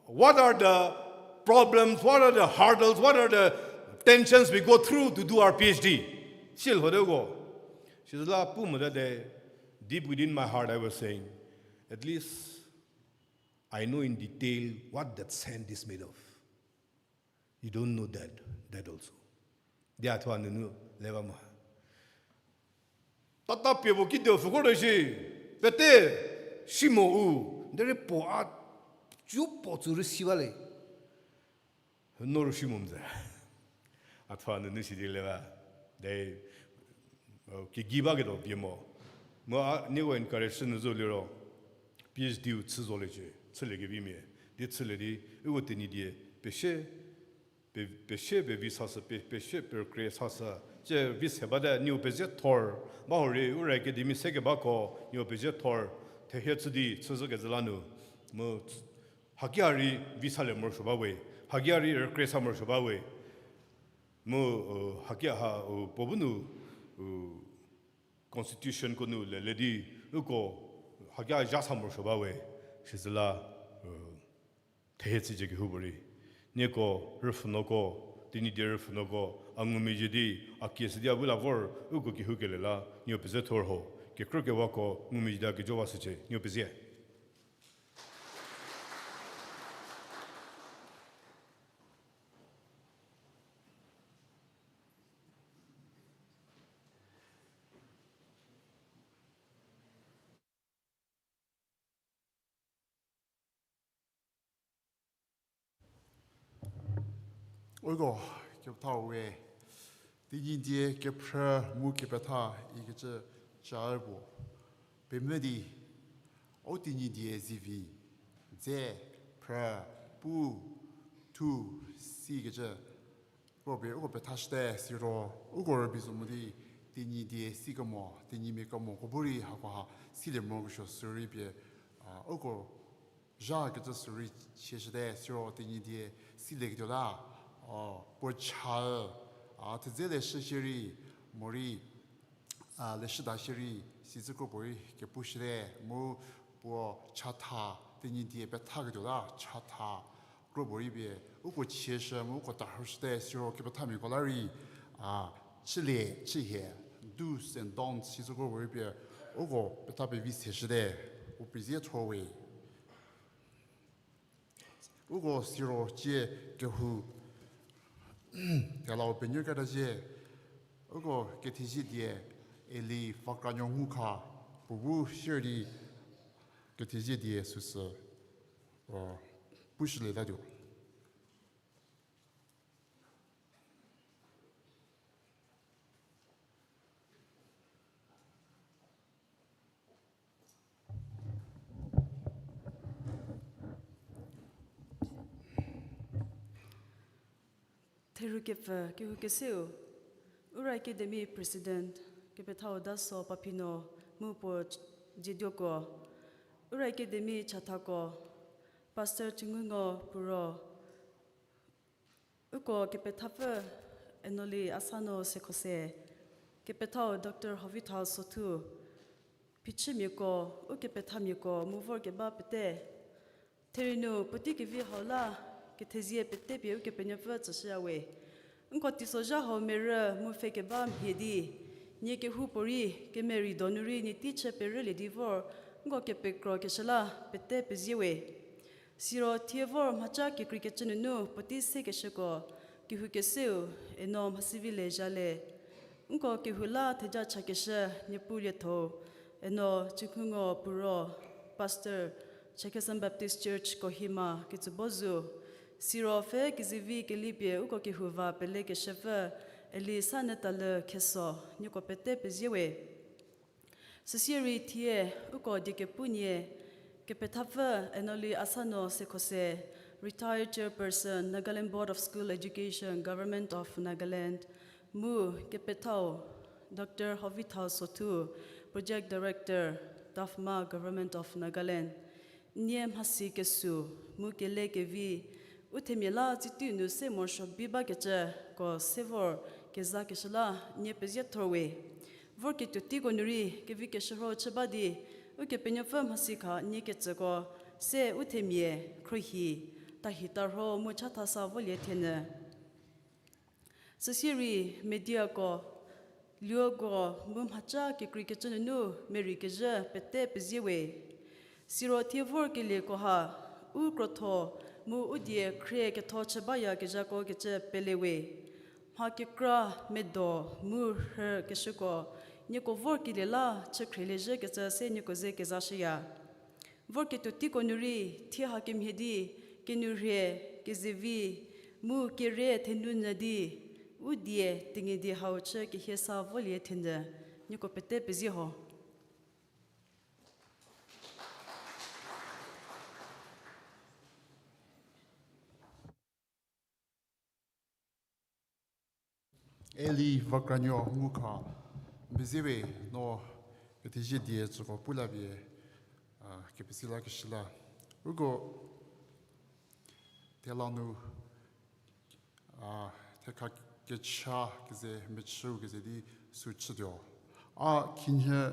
What are the problems, what are the hurdles, what are the tensions we go through to do our PhD? Silie ho de ko. Sizüla pu mo de, deep within my heart, I was saying, at least I know in detail what that sand is made of. You don't know that, that also. Di a thuo a nunu le ba mo. Tata pie puo kidio pfhükor te shi, pete si mo u, derei puo a, cü puo tsü rei si ba le. No rei si mo mze. A thuo a nunu si di le ba. De, kigi ba ketuo pie mo. Mu a nieko encourage shü nu zo liro, PhD u chü zoliecie, chülie kevimia. Di chülie di, uko Tenyidie, pesie, pe-, pesie pevi sashü, pe-, pesie perükrie sashü. Tsie vi se bate, nieko pezie thor. Ba hurei, u rei academy se kebako, nieko pezie thor. Thehie chü di, chüzhü kezhü la nu. Mu, hakia rei vi salie morosuo ba we. Hakia rei rükrie sa morosuo ba we. Mu, hakia ha, puo bu nu, constitution ko nu lele di, uko, hakia zha sa morosuo ba we. Sizüla, thehie chücie kehoupuorei. Nieko rüpfhünuoko, Tenyidie rüpfhünuoko, a ngumezhie di, a kieshü di a bu la vor, uko kehoukelie la, nieko pezie thor ho, kekhrükewako ngumezhie di a kejo washücie, nieko pezie. Uko kepethau we, Tenyidie kephrü mu kepetha ikecü ca puo pemvü di, o Tenyidie zivi, dze, phrü, pu, thu, sikecü, uko pie uko pethashüte siro, uko rübei zo mo di, Tenyidie sikemo, Tenyimia kemoko bu rei hakoha silie morokesuo sürei pie, a, uko zhakecü sürei chieshüte siro Tenyidie silieketuo la, o, puo cha, a, thedze leshü shierei, morei, a, leshüda shierei, sicü kropuorei kepushüte, mu puo chatha, Tenyidie pethaketuo la, chatha, kropuorei pie, uko chieshü mu uko tarhoshüte siro kepethamiako la rei, a, chülie, chühie, do's and don'ts, sicü kropuorei pie, uko petha pevi seshüte, u pezie thor we. Uko siro cie kehou, kelau penuo keta cie, uko kethezie die, Eli Fakranyo Ngukha, puo bu shierei kethezie die süsü, o, pushülietatuo. Therhukepfü kehou keseu, Ura Academy President, kepethau Daso Paphino, mu puo ch-, dzieduoko, Ura Academy chathako, Pastor Chüngungo Puro, uko kepethapfü Enoli Asano Sekhose, kepethau Doctor Hovithal Sothu, phichümiako, ukepethamiako, mu vorkeba pete. Therei nu puotei kevi hau la, kethezie pete pie Ukepenuopfü tsüshüya we. Nko teisozha hau merü mu pfhe keba mhie di, nie kehoupuorei, kemerei donu rei nie tei chü perülie di vor, nko kepekrokeshü la pete pezie we. Siro thie vor mhaca kekreikecü nunu puotei sekeshüko, kehou keseu, Eno Mhasivile Zhale. Nko kehou la theja chakeshü Niepuu lietho, Eno Chüngungo Puro, Pastor, Chakhesang Baptist Church Kohima, Ketsübozu. Siro pfhe kezevi kelipie uko kehou va pelekeshüpfü, Eli Sanütalü Kheso, nieko pete pezie we. Süsie rei thie, uko diekepunie, kepethapfü Enoli Asano Sekhose, Retired Chairperson, Nagaland Board of School Education, Government of Nagaland, mu kepethau, Doctor Hovithal Sothu, Project Director, TAFMA, Government of Nagaland, nie mhasi kesu, mu kele kevi, u themia la tsitei nu se morosuo bi bakecüko se vor kezakeshü la nie pezie thor we. Vorketuo teiko nu rei kevi keshürho chü ba di, Ukepenuopfü mhasi kha nie ketsüko se u themia khruohi, tahi tarho mu chathasa volie thienyü. Süsie rei mediako, luoko mu mhaca kekreikecü nunu merei kezhü pete pezie we. Siro thie vorkelieko ha, u krotho mu u die khrie ketho chü bayakezhako kecü pele we. Mha kekra medo mu rhükeshüko, nieko vorkelie la chükhrielie zhükecü se nieko ze kezashüya. Vorketuo teiko nu rei thie hakemhie di, kenourhei, kezevi, mu kere thenunyü di, u die Tenyidie hau chü kehie sa volie thienyü, nieko pete pezie ho. Eli Vakranyo Ngukha, n pezie we, no kethezie die tsüko pu la pie, a, kepesi lakeshü la. Uko thela nu, a, thekha kecha keze mechüu keze di sü chütuo. A khinhie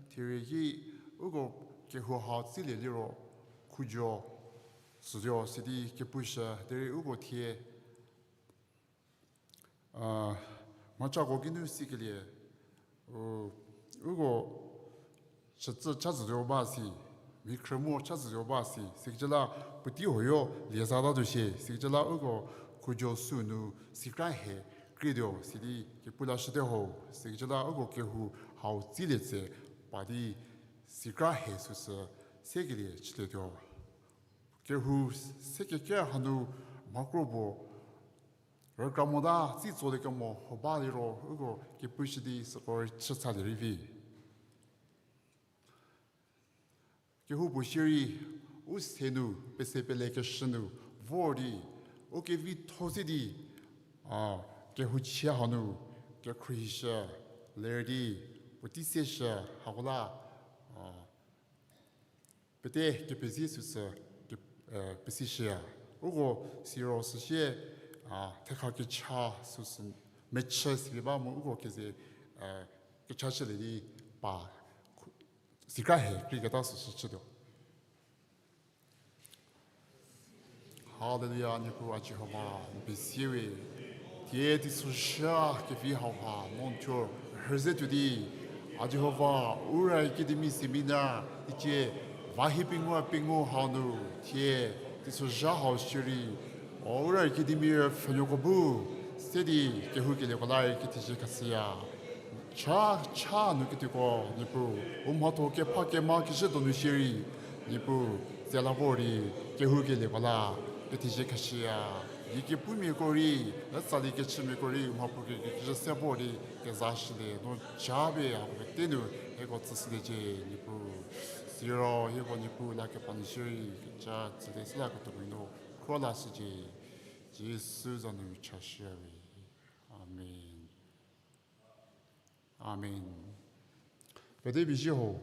thierei ki uko kehou ha tsilie liro khujo sütuo sidi kepushü derei uko thie a, mhacako kinu sikelie, u, uko chütsü chazütuo ba si, mhikhrümo chazütuo ba si, sikecü la puotei huoyo lie zatatuo shie, sikecü la uko khujo sü nu sikra he krietuo sidi kepu lashüte ho, sikecü la uko kehou hau tsilie tse pa di sikra he süsü sekelie chülietuo. Kehou sekeke hanu mhakro puo rükra mota tsi tsolie kemo huo ba liro uko kepushü di süko rei chü tsalie rei vi. Kehoupuo shierei u se nu pese pelekeshü nu vor di u kevitho se di, a, kehouchie hanu kekhruohishü ler di puotei seshü hako la, a, pete kepezie süsü ke, e, pesishüya. Uko siro süsie, a, thekha kecha süsü mechü sipie ba mu uko keze, e, kecha chülie di pa sikra he kreiketa süsü chütuo. Haleluya, Niepuu a Jihova, n pezie we. Thie teisozha kevi hauha no n thuo rhüze tuo di, a Jihova, Ura Academy seminar icie va hi pengou pengou hau nu thie teisozha hau shierei, o Ura Academy rüpfhünuoko bu se di kehoukelieko la rei kethezie khashüya. Cha, cha nu ketuoko, Niepuu, u mhatho kepha kema kezhü donu shierei, Niepuu, tsela vor di kehoukelieko la kethezie khashüya. Di kepumiako rei, e tsali kechümiako rei, u mhapuo ke, ke, kezhü se vor di kezashülie, no japie hako pete nu hieko tsüshüliecie, Niepuu. Siro hieko Niepuu la kepa nu shierei kecha tsülie süla ketuoko nu khro lashücie. Jisu za nu chashüya we. Amen. Amen. Pete bizie ho.